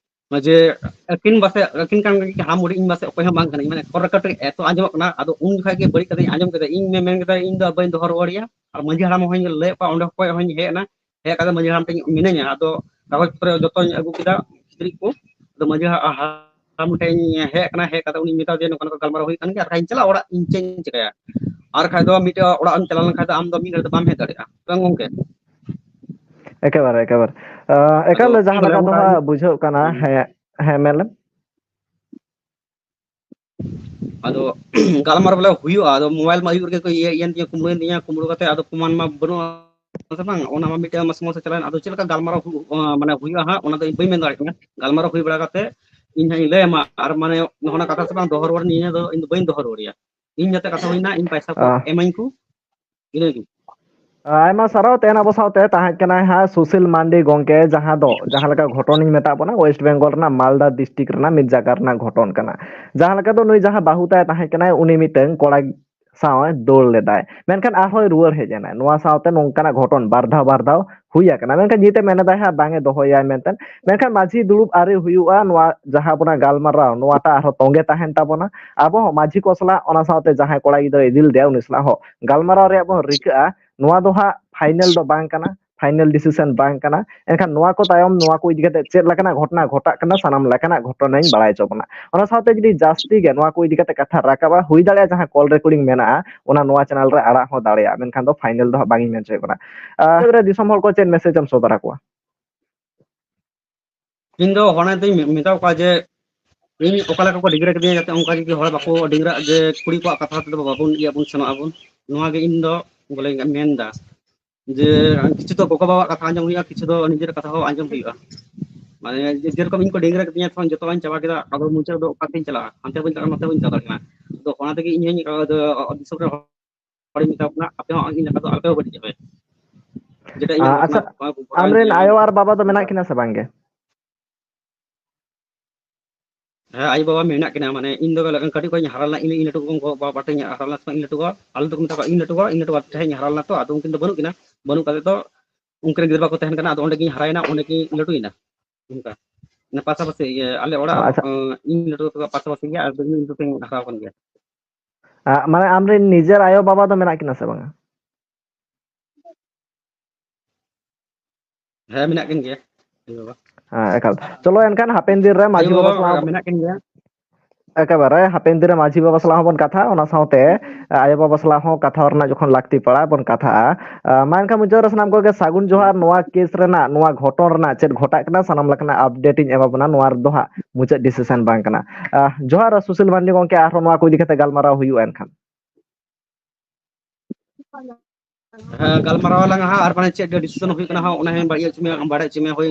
ᱡᱮ ᱟᱹᱠᱤᱱ ᱯᱟᱥᱮ ᱟᱹᱠᱤᱱ ᱠᱟᱱ ᱜᱮ ᱦᱟᱲᱟᱢ ᱵᱩᱰᱷᱤ, ᱤᱧ ᱯᱟᱥᱮ ᱚᱠᱚᱭ ᱦᱚᱸ ᱵᱟᱝ ᱠᱟᱱᱟ, ᱢᱟᱱᱮ ᱠᱚᱨ ᱨᱟᱠᱟᱵ ᱴᱷᱮᱡ ᱮᱛᱚ ᱟᱸᱡᱚᱢᱚᱜ ᱠᱟᱱᱟ᱾ ᱟᱫᱚ ᱩᱱ ᱡᱚᱠᱷᱟᱡ ᱜᱮ ᱵᱟᱹᱲᱤᱡ ᱠᱟᱛᱮᱧ ᱟᱸᱡᱚᱢ ᱠᱮᱫᱟ, ᱤᱧ ᱢᱮ- ᱢᱮᱱ ᱠᱮᱫᱟ ᱤᱧ ᱫᱚ ᱵᱟᱹᱧ ᱫᱚᱦᱚ ᱨᱩᱣᱟᱹᱲᱮᱭᱟ᱾ ᱟᱨ ᱢᱟᱹᱡᱷᱤ ᱦᱟᱲᱟᱢ ᱦᱚᱸᱧ ᱞᱟᱹᱭᱟᱫ ᱠᱚᱣᱟ, ᱚᱸᱰᱮ ᱠᱷᱚᱡ ᱦᱚᱸᱧ ᱦᱮᱡ ᱮᱱᱟ, ᱦᱮᱡ ᱠᱟᱛᱮ ᱢᱟᱹᱡᱷᱤ ᱦᱟᱲᱟᱢ ᱴᱷᱮᱱ ᱢᱤᱱᱟᱹᱧᱟ᱾ ᱟᱫᱚ ᱠᱟᱜᱚᱡᱽ ᱯᱚᱛᱨᱚ ᱡᱚᱛᱚᱧ ᱟᱹᱜᱩ ᱠᱮᱫᱟ, ᱠᱤᱪᱨᱤᱡ ᱠᱚ᱾ ᱟᱫᱚ ᱢᱟᱹᱡᱷᱤ ᱦᱟ- ᱦᱟᱲᱟᱢ ᱴᱷᱮᱱ ᱤᱧ ᱦᱮᱡ ᱟᱠᱟᱱᱟ, ᱦᱮᱡ ᱠᱟᱛᱮ ᱩᱱᱤᱧ ᱢᱮᱛᱟ ᱫᱮᱭᱟ ᱱᱚᱝᱠᱟ ᱱᱚᱝᱠᱟ ᱜᱟᱞᱢᱟᱨᱟᱣ ᱦᱩᱭ ᱠᱟᱱ ᱜᱮᱭᱟ, ᱟᱨ ᱠᱷᱟᱡ ᱤᱧ ᱪᱟᱞᱟᱜᱼᱟ ᱚᱲᱟᱜ, ᱤᱧ ᱪᱮᱫ ᱤᱧ ᱪᱤᱠᱟᱹᱭᱟ? ᱟᱨ ᱠᱷᱟᱡ ᱫᱚ ᱢᱤᱫᱴᱮᱡ ᱚᱲᱟᱜ ᱮᱢ ᱪᱟᱞᱟᱣ ᱞᱮᱱᱠᱷᱟᱱ ᱫᱚ ᱟᱢ ᱫᱚ ᱢᱤᱫ ᱜᱷᱟᱹᱲᱤᱡ ᱫᱚ ᱵᱟᱢ ᱦᱮᱡ ᱫᱟᱲᱮᱭᱟᱜᱼᱟ, ᱵᱟᱝ ᱜᱚᱝᱠᱮ? ᱮᱠᱮᱵᱟᱨᱮ, ᱮᱠᱮᱵᱟᱨᱮ᱾ ᱟᱸ, ᱮᱠᱟᱞ ᱟᱫᱚ ᱡᱟᱦᱟᱸ ᱵᱚᱞᱮ ᱞᱮᱠᱟ ᱫᱚ ᱚᱱᱠᱟ ᱦᱟᱸᱜ ᱵᱩᱡᱷᱟᱹᱜ ᱠᱟᱱᱟ᱾ ᱦᱩᱸ᱾ ᱦᱮᱸ, ᱦᱮᱸ, ᱢᱮᱱ ᱞᱮᱢ᱾ ᱟᱫᱚ ᱜᱟᱞᱢᱟᱨᱟᱣ ᱵᱚᱞᱮ ᱦᱩᱭᱩᱜᱼᱟ, ᱟᱫᱚ ᱢᱳᱵᱟᱭᱤᱞ ᱢᱟ ᱟᱹᱭᱩᱵ ᱨᱮᱜᱮ ᱠᱚ ᱤᱭᱟᱹ ᱤᱭᱟᱹ ᱛᱤᱧᱟ, ᱠᱩᱢᱵᱽᱲᱩᱭᱮᱱ ᱛᱤᱧᱟ, ᱠᱩᱢᱵᱽᱲᱩ ᱠᱟᱛᱮ ᱟᱫᱚ ᱯᱨᱚᱢᱟᱱ ᱢᱟ ᱵᱟᱹᱱᱩᱜᱼᱟ ᱥᱮ ᱵᱟᱝ, ᱚᱱᱟ ᱢᱟ ᱢᱤᱫᱴᱮᱱ ᱥᱚᱢᱚᱥᱥᱟ ᱪᱟᱞᱟᱣᱮᱱ᱾ ᱟᱫᱚ ᱪᱮᱫ ᱞᱮᱠᱟ ᱜᱟᱞᱢᱟᱨᱟᱣ ᱦᱩᱭᱩᱜ, ᱢᱟᱱᱮ ᱦᱩᱭᱩᱜᱼᱟ ᱦᱟᱸᱜ, ᱚᱱᱟ ᱫᱚ ᱤᱧ ᱵᱟᱹᱧ ᱢᱮᱱ ᱫᱟᱲᱮᱭᱟᱜ ᱠᱟᱱᱟ᱾ ᱜᱟᱞᱢᱟᱨᱟᱣ ᱦᱩᱭ ᱵᱟᱲᱟ ᱠᱟᱛᱮ ᱤᱧ ᱦᱟᱸᱜ ᱤᱧ ᱞᱟᱹᱭ ᱟᱢᱟ, ᱟᱨ ᱢᱟᱱᱮ ᱱᱚᱜᱼᱚ ᱱᱟ ᱠᱟᱛᱷᱟ ᱥᱮ ᱵᱟᱝ ᱫᱚᱦᱚ ᱨᱩᱣᱟᱹᱲ, ᱱᱤᱭᱟᱹ ᱫᱚ ᱤᱧ ᱫᱚ ᱵᱟᱹᱧ ᱫᱚᱦᱚ ᱨᱩᱣᱟᱹᱲᱮᱭᱟ᱾ ᱤᱧ ᱡᱟᱛᱮ ᱠᱟᱛᱷᱟ ᱦᱩᱭᱱᱟ, ᱤᱧ ᱯᱚᱭᱥᱟ ᱠᱚ ᱟᱦ᱾ ᱮᱢᱟᱹᱧ ᱠᱚ, ᱤᱱᱟᱹᱜᱮ᱾ ᱟᱭᱢᱟ ᱥᱟᱨᱦᱟᱣ᱾ ᱛᱮᱦᱮᱧ ᱟᱵᱚ ᱥᱟᱶᱛᱮ ᱛᱟᱦᱮᱸ ᱠᱟᱱᱟᱭ ᱦᱟᱸᱜ ᱥᱩᱥᱤᱞ ᱢᱟᱱᱰᱤ ᱜᱚᱝᱠᱮ, ᱡᱟᱦᱟᱸ ᱫᱚ ᱡᱟᱦᱟᱸ ᱞᱮᱠᱟ ᱜᱷᱚᱴᱚᱱᱤᱧ ᱢᱮᱛᱟᱜ ᱵᱚᱱᱟ, ᱳᱭᱮᱥᱴ ᱵᱮᱝᱜᱚᱞ ᱨᱮᱱᱟᱜ ᱢᱟᱞᱫᱟ ᱰᱤᱥᱴᱨᱤᱠᱴ ᱨᱮᱱᱟᱜ ᱢᱤᱫ ᱡᱟᱭᱜᱟ ᱨᱮᱱᱟᱜ ᱜᱷᱚᱴᱚᱱ ᱠᱟᱱᱟ᱾ ᱡᱟᱦᱟᱸ ᱞᱮᱠᱟ ᱫᱚ ᱱᱩᱭ ᱡᱟᱦᱟᱸ ᱵᱟᱹᱦᱩ ᱛᱟᱭ ᱛᱟᱦᱮᱸ ᱠᱟᱱᱟᱭ, ᱩᱱᱤ ᱢᱤᱫᱴᱟᱝ ᱠᱚᱲᱟ ᱥᱟᱶ ᱮ ᱫᱟᱹᱲ ᱞᱮᱫᱟᱭ, ᱢᱮᱱᱠᱷᱟᱱ ᱟᱨᱦᱚᱸᱭ ᱨᱩᱣᱟᱹᱲ ᱦᱮᱡ ᱮᱱᱟᱭ᱾ ᱱᱚᱣᱟ ᱥᱟᱶᱛᱮ ᱱᱚᱝᱠᱟᱱᱟᱜ ᱜᱷᱚᱴᱚᱱ ᱵᱟᱨ ᱫᱷᱟᱣ, ᱵᱟᱨ ᱫᱷᱟᱣ ᱦᱩᱭ ᱟᱠᱟᱱᱟ, ᱢᱮᱱᱠᱷᱟᱱ ᱱᱤᱛ ᱮ ᱢᱮᱱ ᱮᱫᱟᱭ ᱦᱟᱸᱜ ᱵᱟᱝ ᱮ ᱫᱚᱦᱚᱭᱟᱭ ᱢᱮᱱᱛᱮ᱾ ᱢᱮᱱᱠᱷᱟᱱ ᱢᱟᱹᱡᱷᱤ ᱫᱩᱲᱩᱵ ᱟᱹᱣᱨᱤ ᱦᱩᱭᱩᱜᱼᱟ, ᱱᱚᱣᱟ ᱡᱟᱦᱟᱸ ᱟᱵᱚᱱᱟᱜ ᱜᱟᱞᱢᱟᱨᱟᱣ, ᱱᱚᱣᱟᱴᱟᱜ ᱟᱨᱦᱚᱸ ᱛᱚᱸᱜᱮ ᱛᱟᱦᱮᱱ ᱛᱟᱵᱚᱱᱟ᱾ ᱟᱵᱚ ᱦᱚᱸ ᱢᱟᱹᱡᱷᱤ ᱠᱚ ᱥᱟᱞᱟᱜ, ᱚᱱᱟ ᱥᱟᱶᱛᱮ ᱡᱟᱦᱟᱸᱭ ᱠᱚᱲᱟ ᱜᱤᱫᱽᱨᱟᱹ ᱤᱫᱤ ᱞᱮᱫᱮᱭᱟ, ᱩᱱᱤ ᱥᱟᱞᱟᱜ ᱦᱚᱸ ᱜᱟᱞᱢᱟᱨᱟᱣ ᱨᱮᱭᱟᱜ ᱵᱚᱱ ᱨᱤᱠᱟᱹᱜᱼᱟ᱾ ᱱᱚᱣᱟ ᱫᱚ ᱦᱟᱸᱜ ᱯᱷᱟᱭᱱᱮᱞ ᱫᱚ ᱵᱟᱝ ᱠᱟᱱᱟ, ᱯᱷᱟᱭᱱᱮᱞ ᱰᱤᱥᱤᱥᱚᱱ ᱵᱟᱝ ᱠᱟᱱᱟ᱾ ᱮᱱᱠᱷᱟᱱ ᱱᱚᱣᱟ ᱠᱚ ᱛᱟᱭᱚᱢ ᱱᱚᱣᱟ ᱠᱚ ᱤᱫᱤ ᱠᱟᱛᱮ ᱪᱮᱫ ᱞᱮᱠᱟᱱᱟᱜ ᱜᱷᱚᱴᱚᱱᱟ ᱜᱷᱚᱴᱟᱜ ᱠᱟᱱᱟ, ᱥᱟᱱᱟᱢ ᱞᱮᱠᱟᱱᱟᱜ ᱜᱷᱚᱴᱚᱱᱟᱧ ᱵᱟᱲᱟᱭ ᱦᱚᱪᱚ ᱵᱚᱱᱟ᱾ ᱚᱱᱟ ᱥᱟᱶᱛᱮ ᱡᱩᱫᱤ ᱡᱟᱹᱥᱛᱤ ᱜᱮ ᱱᱚᱣᱟ ᱠᱚ ᱤᱫᱤ ᱠᱟᱛᱮ ᱠᱟᱛᱷᱟ ᱨᱟᱠᱟᱵᱼᱟ, ᱦᱩᱭ ᱫᱟᱲᱮᱭᱟᱜᱼᱟ ᱡᱟᱦᱟᱸ ᱠᱚᱞ ᱨᱮᱠᱚᱨᱰᱤᱝ ᱢᱮᱱᱟᱜᱼᱟ, ᱚᱱᱟ ᱱᱚᱣᱟ ᱪᱮᱱᱮᱞ ᱨᱮ ᱟᱲᱟᱜ ᱦᱚᱸ ᱫᱟᱲᱮᱭᱟᱜᱼᱟ, ᱢᱮᱱᱠᱷᱟᱱ ᱫᱚ ᱯᱷᱟᱭᱱᱮᱞ ᱫᱚ ᱦᱟᱸᱜ ᱵᱟᱝ ᱤᱧ ᱢᱮᱱ ᱦᱚᱪᱚᱭᱮᱫ ᱠᱟᱱᱟ᱾ ᱟᱸ, ᱫᱤᱥᱚᱢ ᱦᱚᱲ ᱠᱚ ᱪᱮᱫ ᱢᱮᱥᱮᱡᱽ ᱮᱢ ᱥᱚᱫᱚᱨ ᱟᱠᱚᱣᱟ? ᱤᱧ ᱫᱚ ᱦᱚᱲ ᱫᱚᱧ ᱢᱮᱛᱟ ᱠᱚᱣᱟ ᱡᱮ ᱤᱧ ᱚᱠᱟ ᱞᱮᱠᱟ ᱠᱚ ᱰᱮᱝᱜᱽᱨᱟ ᱠᱤᱫᱤᱧᱟ, ᱡᱟᱛᱮ ᱚᱱᱠᱟ ᱡᱩᱫᱤ ᱦᱚᱲ ᱵᱟᱠᱚ ᱰᱮᱝᱜᱽᱨᱟᱜ, ᱡᱮ ᱠᱩᱲᱤ ᱠᱚᱣᱟᱜ ᱠᱟᱛᱷᱟ ᱛᱮᱫᱚ ᱵᱟᱵᱚᱱ ᱤᱭᱟᱹ ᱵᱚᱱ ᱥᱮᱱᱚᱜ ᱟᱵᱚᱱ᱾ ᱱᱚᱣᱟ ᱜᱮ ᱤᱧ ᱫᱚ ᱵᱚᱞᱮ ᱢᱮᱱ ᱮᱫᱟ, ᱡᱮ ᱠᱤᱪᱷᱩ ᱫᱚ ᱜᱚᱜᱚ ᱵᱟᱵᱟᱣᱟᱜ ᱠᱟᱛᱷᱟ ᱟᱸᱡᱚᱢ ᱦᱩᱭᱩᱜᱼᱟ, ᱠᱤᱪᱷᱩ ᱫᱚ ᱱᱤᱡᱮᱨ ᱠᱟᱛᱷᱟ ᱦᱚᱸ ᱟᱸᱡᱚᱢ ᱦᱩᱭᱩᱜᱼᱟ᱾ ᱢᱟᱱᱮ ᱡᱮ-, ᱡᱮᱨᱚᱠᱚᱢ ᱤᱧ ᱠᱚ ᱰᱮᱝᱜᱽᱨᱟ ᱠᱤᱫᱤᱧᱟ, ᱛᱚᱠᱷᱚᱱ ᱡᱚᱛᱚᱣᱟᱜ ᱤᱧ ᱪᱟᱵᱟ ᱠᱮᱫᱟ, ᱟᱫᱚ ᱢᱩᱪᱟᱹᱫ ᱫᱚ ᱚᱠᱟ ᱛᱮᱧ ᱪᱟᱞᱟᱜᱼᱟ? ᱦᱟᱱᱛᱮ ᱵᱟᱹᱧ ᱪᱟᱞᱟᱜᱼᱟ, ᱱᱚᱛᱮ ᱵᱟᱹᱧ ᱪᱟᱞᱟᱣ ᱫᱟᱲᱮᱭᱟᱜ ᱠᱟᱱᱟ᱾ ᱟᱫᱚ ᱚᱱᱟ ᱛᱮᱜᱮ ᱤᱧ ᱦᱚᱸᱧ, ᱟᱫᱚ ᱫᱤᱥᱚᱢ ᱨᱮ ᱦᱚᱲᱤᱧ ᱢᱮᱛᱟ ᱠᱚ ᱠᱟᱱᱟ, ᱟᱯᱮ ᱦᱚᱸ ᱤᱧ ᱞᱮᱠᱟ ᱫᱚ ᱟᱞᱚᱯᱮ ᱵᱟᱹᱲᱤᱡᱚᱜᱼᱟ᱾ ᱡᱮᱴᱟ ᱤᱧᱟᱹᱜ ᱟᱪᱪᱷᱟ, ᱜᱷᱚᱴᱚᱱᱟ, ᱟᱢᱨᱮᱱ ᱟᱭᱳ ᱟᱨ ᱵᱟᱵᱟ ᱫᱚ ᱢᱮᱱᱟᱜ ᱠᱤᱱᱟ ᱥᱮ ᱵᱟᱝ ᱜᱮ? ᱦᱮᱸ, ᱟᱭᱳ ᱵᱟᱵᱟ ᱢᱮᱱᱟᱜ ᱠᱤᱱᱟ, ᱢᱟᱱᱮ ᱤᱧ ᱫᱚ ᱠᱟᱹᱴᱤᱡ ᱠᱷᱚᱱ ᱤᱧ ᱦᱟᱨᱟ ᱞᱮᱱᱟ, ᱤᱧ ᱞᱟᱹᱴᱩ ᱜᱚᱜᱚ ᱵᱟᱵᱟ ᱴᱷᱮᱱ ᱤᱧ ᱦᱟᱨᱟ ᱞᱮᱱᱟ, ᱤᱧ ᱞᱟᱹᱴᱩ ᱜᱚ, ᱟᱞᱮ ᱫᱚᱠᱚ ᱢᱮᱛᱟ ᱠᱚᱣᱟ ᱤᱧ ᱞᱟᱹᱴᱩ ᱜᱚ, ᱤᱧ ᱞᱟᱹᱴᱩ ᱵᱟᱵᱟ ᱴᱷᱮᱱ ᱤᱧ ᱦᱟᱨᱟ ᱞᱮᱱᱟ ᱛᱚ, ᱟᱫᱚ ᱩᱱᱠᱤᱱ ᱫᱚ ᱵᱟᱹᱱᱩᱜ ᱠᱤᱱᱟ, ᱵᱟᱹᱱᱩᱜ ᱠᱟᱛᱮ ᱫᱚ ᱩᱱᱠᱤᱱ ᱨᱮᱱ ᱜᱤᱫᱽᱨᱟᱹ ᱵᱟᱠᱚ ᱛᱟᱦᱮᱱ ᱠᱟᱱᱟ, ᱟᱫᱚ ᱚᱸᱰᱮ ᱜᱤᱧ ᱦᱟᱨᱟᱭᱮᱱᱟ, ᱚᱸᱰᱮ ᱜᱤᱧ ᱞᱟᱹᱴᱩᱭᱮᱱᱟ, ᱚᱱᱠᱟ᱾ ᱚᱱᱟ ᱯᱟᱥᱟᱯᱟᱥᱤ ᱤᱭᱟᱹ, ᱟᱞᱮ ᱚᱲᱟᱜ, ᱟᱪᱪᱷᱟ᱾ ᱟᱸ, ᱤᱧ ᱞᱟᱹᱴᱩ ᱛᱟᱠᱚ ᱯᱟᱥᱟᱯᱟᱥᱤ ᱜᱮᱭᱟ, ᱟᱨ ᱤᱧ ᱞᱟᱹᱴᱩ ᱛᱮᱧ ᱦᱟᱨᱟ ᱟᱠᱟᱱ ᱜᱮᱭᱟ᱾ ᱟᱸ, ᱢᱟᱱᱮ ᱟᱢᱨᱮᱱ ᱱᱤᱡᱮᱨ ᱟᱭᱳ ᱵᱟᱵᱟ ᱫᱚ ᱢᱮᱱᱟᱜ ᱠᱤᱱᱟ ᱥᱮ ᱵᱟᱝᱟ? ᱦᱮᱸ, ᱢᱮᱱᱟᱜ ᱠᱤᱱ ᱜᱮᱭᱟ, ᱟᱭᱳ ᱵᱟᱵᱟ᱾ ᱦᱮᱸ, ᱮᱠᱟᱞ᱾ ᱪᱚᱞᱚ ᱮᱱᱠᱷᱟᱱ ᱦᱟᱯᱮᱱ ᱫᱤᱱ ᱨᱮ ᱟᱭᱳ ᱢᱟᱹᱡᱷᱤ ᱵᱟᱵᱟ ᱵᱟᱵᱟ ᱥᱟᱞᱟᱜ ᱦᱚᱸ ᱢᱮᱱᱟᱜ ᱠᱤᱱ ᱜᱮᱭᱟ᱾ ᱮᱠᱮᱵᱟᱨᱮ ᱦᱟᱯᱮᱱ ᱫᱤᱱ ᱨᱮ ᱢᱟᱹᱡᱷᱤ ᱵᱟᱵᱟ ᱥᱟᱞᱟᱜ ᱦᱚᱸᱵᱚᱱ ᱠᱟᱛᱷᱟᱜᱼᱟ, ᱚᱱᱟ ᱥᱟᱶᱛᱮ ᱟᱭᱳ ᱵᱟᱵᱟ ᱥᱟᱞᱟᱜ ᱦᱚᱸ ᱠᱟᱛᱷᱟ ᱨᱮᱱᱟᱜ ᱡᱚᱠᱷᱚᱱ ᱞᱟᱹᱠᱛᱤ ᱯᱟᱲᱟᱜᱼᱟ, ᱵᱚᱱ ᱠᱟᱛᱷᱟᱜᱼᱟ᱾ ᱟᱸ, ᱢᱟ ᱮᱱᱠᱷᱟᱱ ᱢᱩᱪᱟᱹᱫ ᱨᱮ ᱥᱟᱱᱟᱢ ᱠᱚᱜᱮ ᱥᱟᱹᱜᱩᱱ ᱡᱚᱦᱟᱨ᱾ ᱱᱚᱣᱟ ᱠᱮᱥ ᱨᱮᱱᱟᱜ, ᱱᱚᱣᱟ ᱜᱷᱚᱴᱚᱱ ᱨᱮᱱᱟᱜ ᱪᱮᱫ ᱜᱷᱚᱴᱟᱜ ᱠᱟᱱᱟ, ᱥᱟᱱᱟᱢ ᱞᱮᱠᱟᱱᱟᱜ ᱟᱯᱰᱮᱴ ᱤᱧ ᱮᱢᱟ ᱵᱚᱱᱟ᱾ ᱱᱚᱣᱟ ᱨᱮᱫᱚ ᱦᱟᱸᱜ ᱢᱩᱪᱟᱹᱫ ᱰᱤᱥᱤᱥᱚᱱ ᱵᱟᱝ ᱠᱟᱱᱟ᱾ ᱟᱸ, ᱡᱚᱦᱟᱨ ᱥᱩᱥᱤᱞ ᱢᱟᱱᱰᱤ ᱜᱚᱢᱠᱮ, ᱟᱨᱦᱚᱸ ᱱᱚᱣᱟ ᱠᱚ ᱤᱫᱤ ᱠᱟᱛᱮ ᱜᱟᱞᱢᱟᱨᱟᱣ ᱦᱩᱭᱩᱜᱼᱟ ᱮᱱᱠᱷᱟᱱ᱾ ᱦᱮᱸ, ᱜᱟᱞᱢᱟᱨᱟᱣ ᱟᱞᱟᱝ ᱦᱟᱸᱜ, ᱟᱨ ᱢᱟᱱᱮ ᱪᱮᱫ ᱰᱤᱥᱤᱥᱚᱱ ᱦᱩᱭᱩᱜ ᱠᱟᱱᱟ ᱦᱟᱸᱜ, ᱚᱱᱟ ᱦᱚᱸ ᱵᱟᱲᱟᱭ ᱦᱚᱪᱚ ᱢᱮᱭᱟ, ᱵᱟᱲᱟᱭ ᱦᱚᱪᱚ ᱢᱮᱭᱟ, ᱦᱳᱭ᱾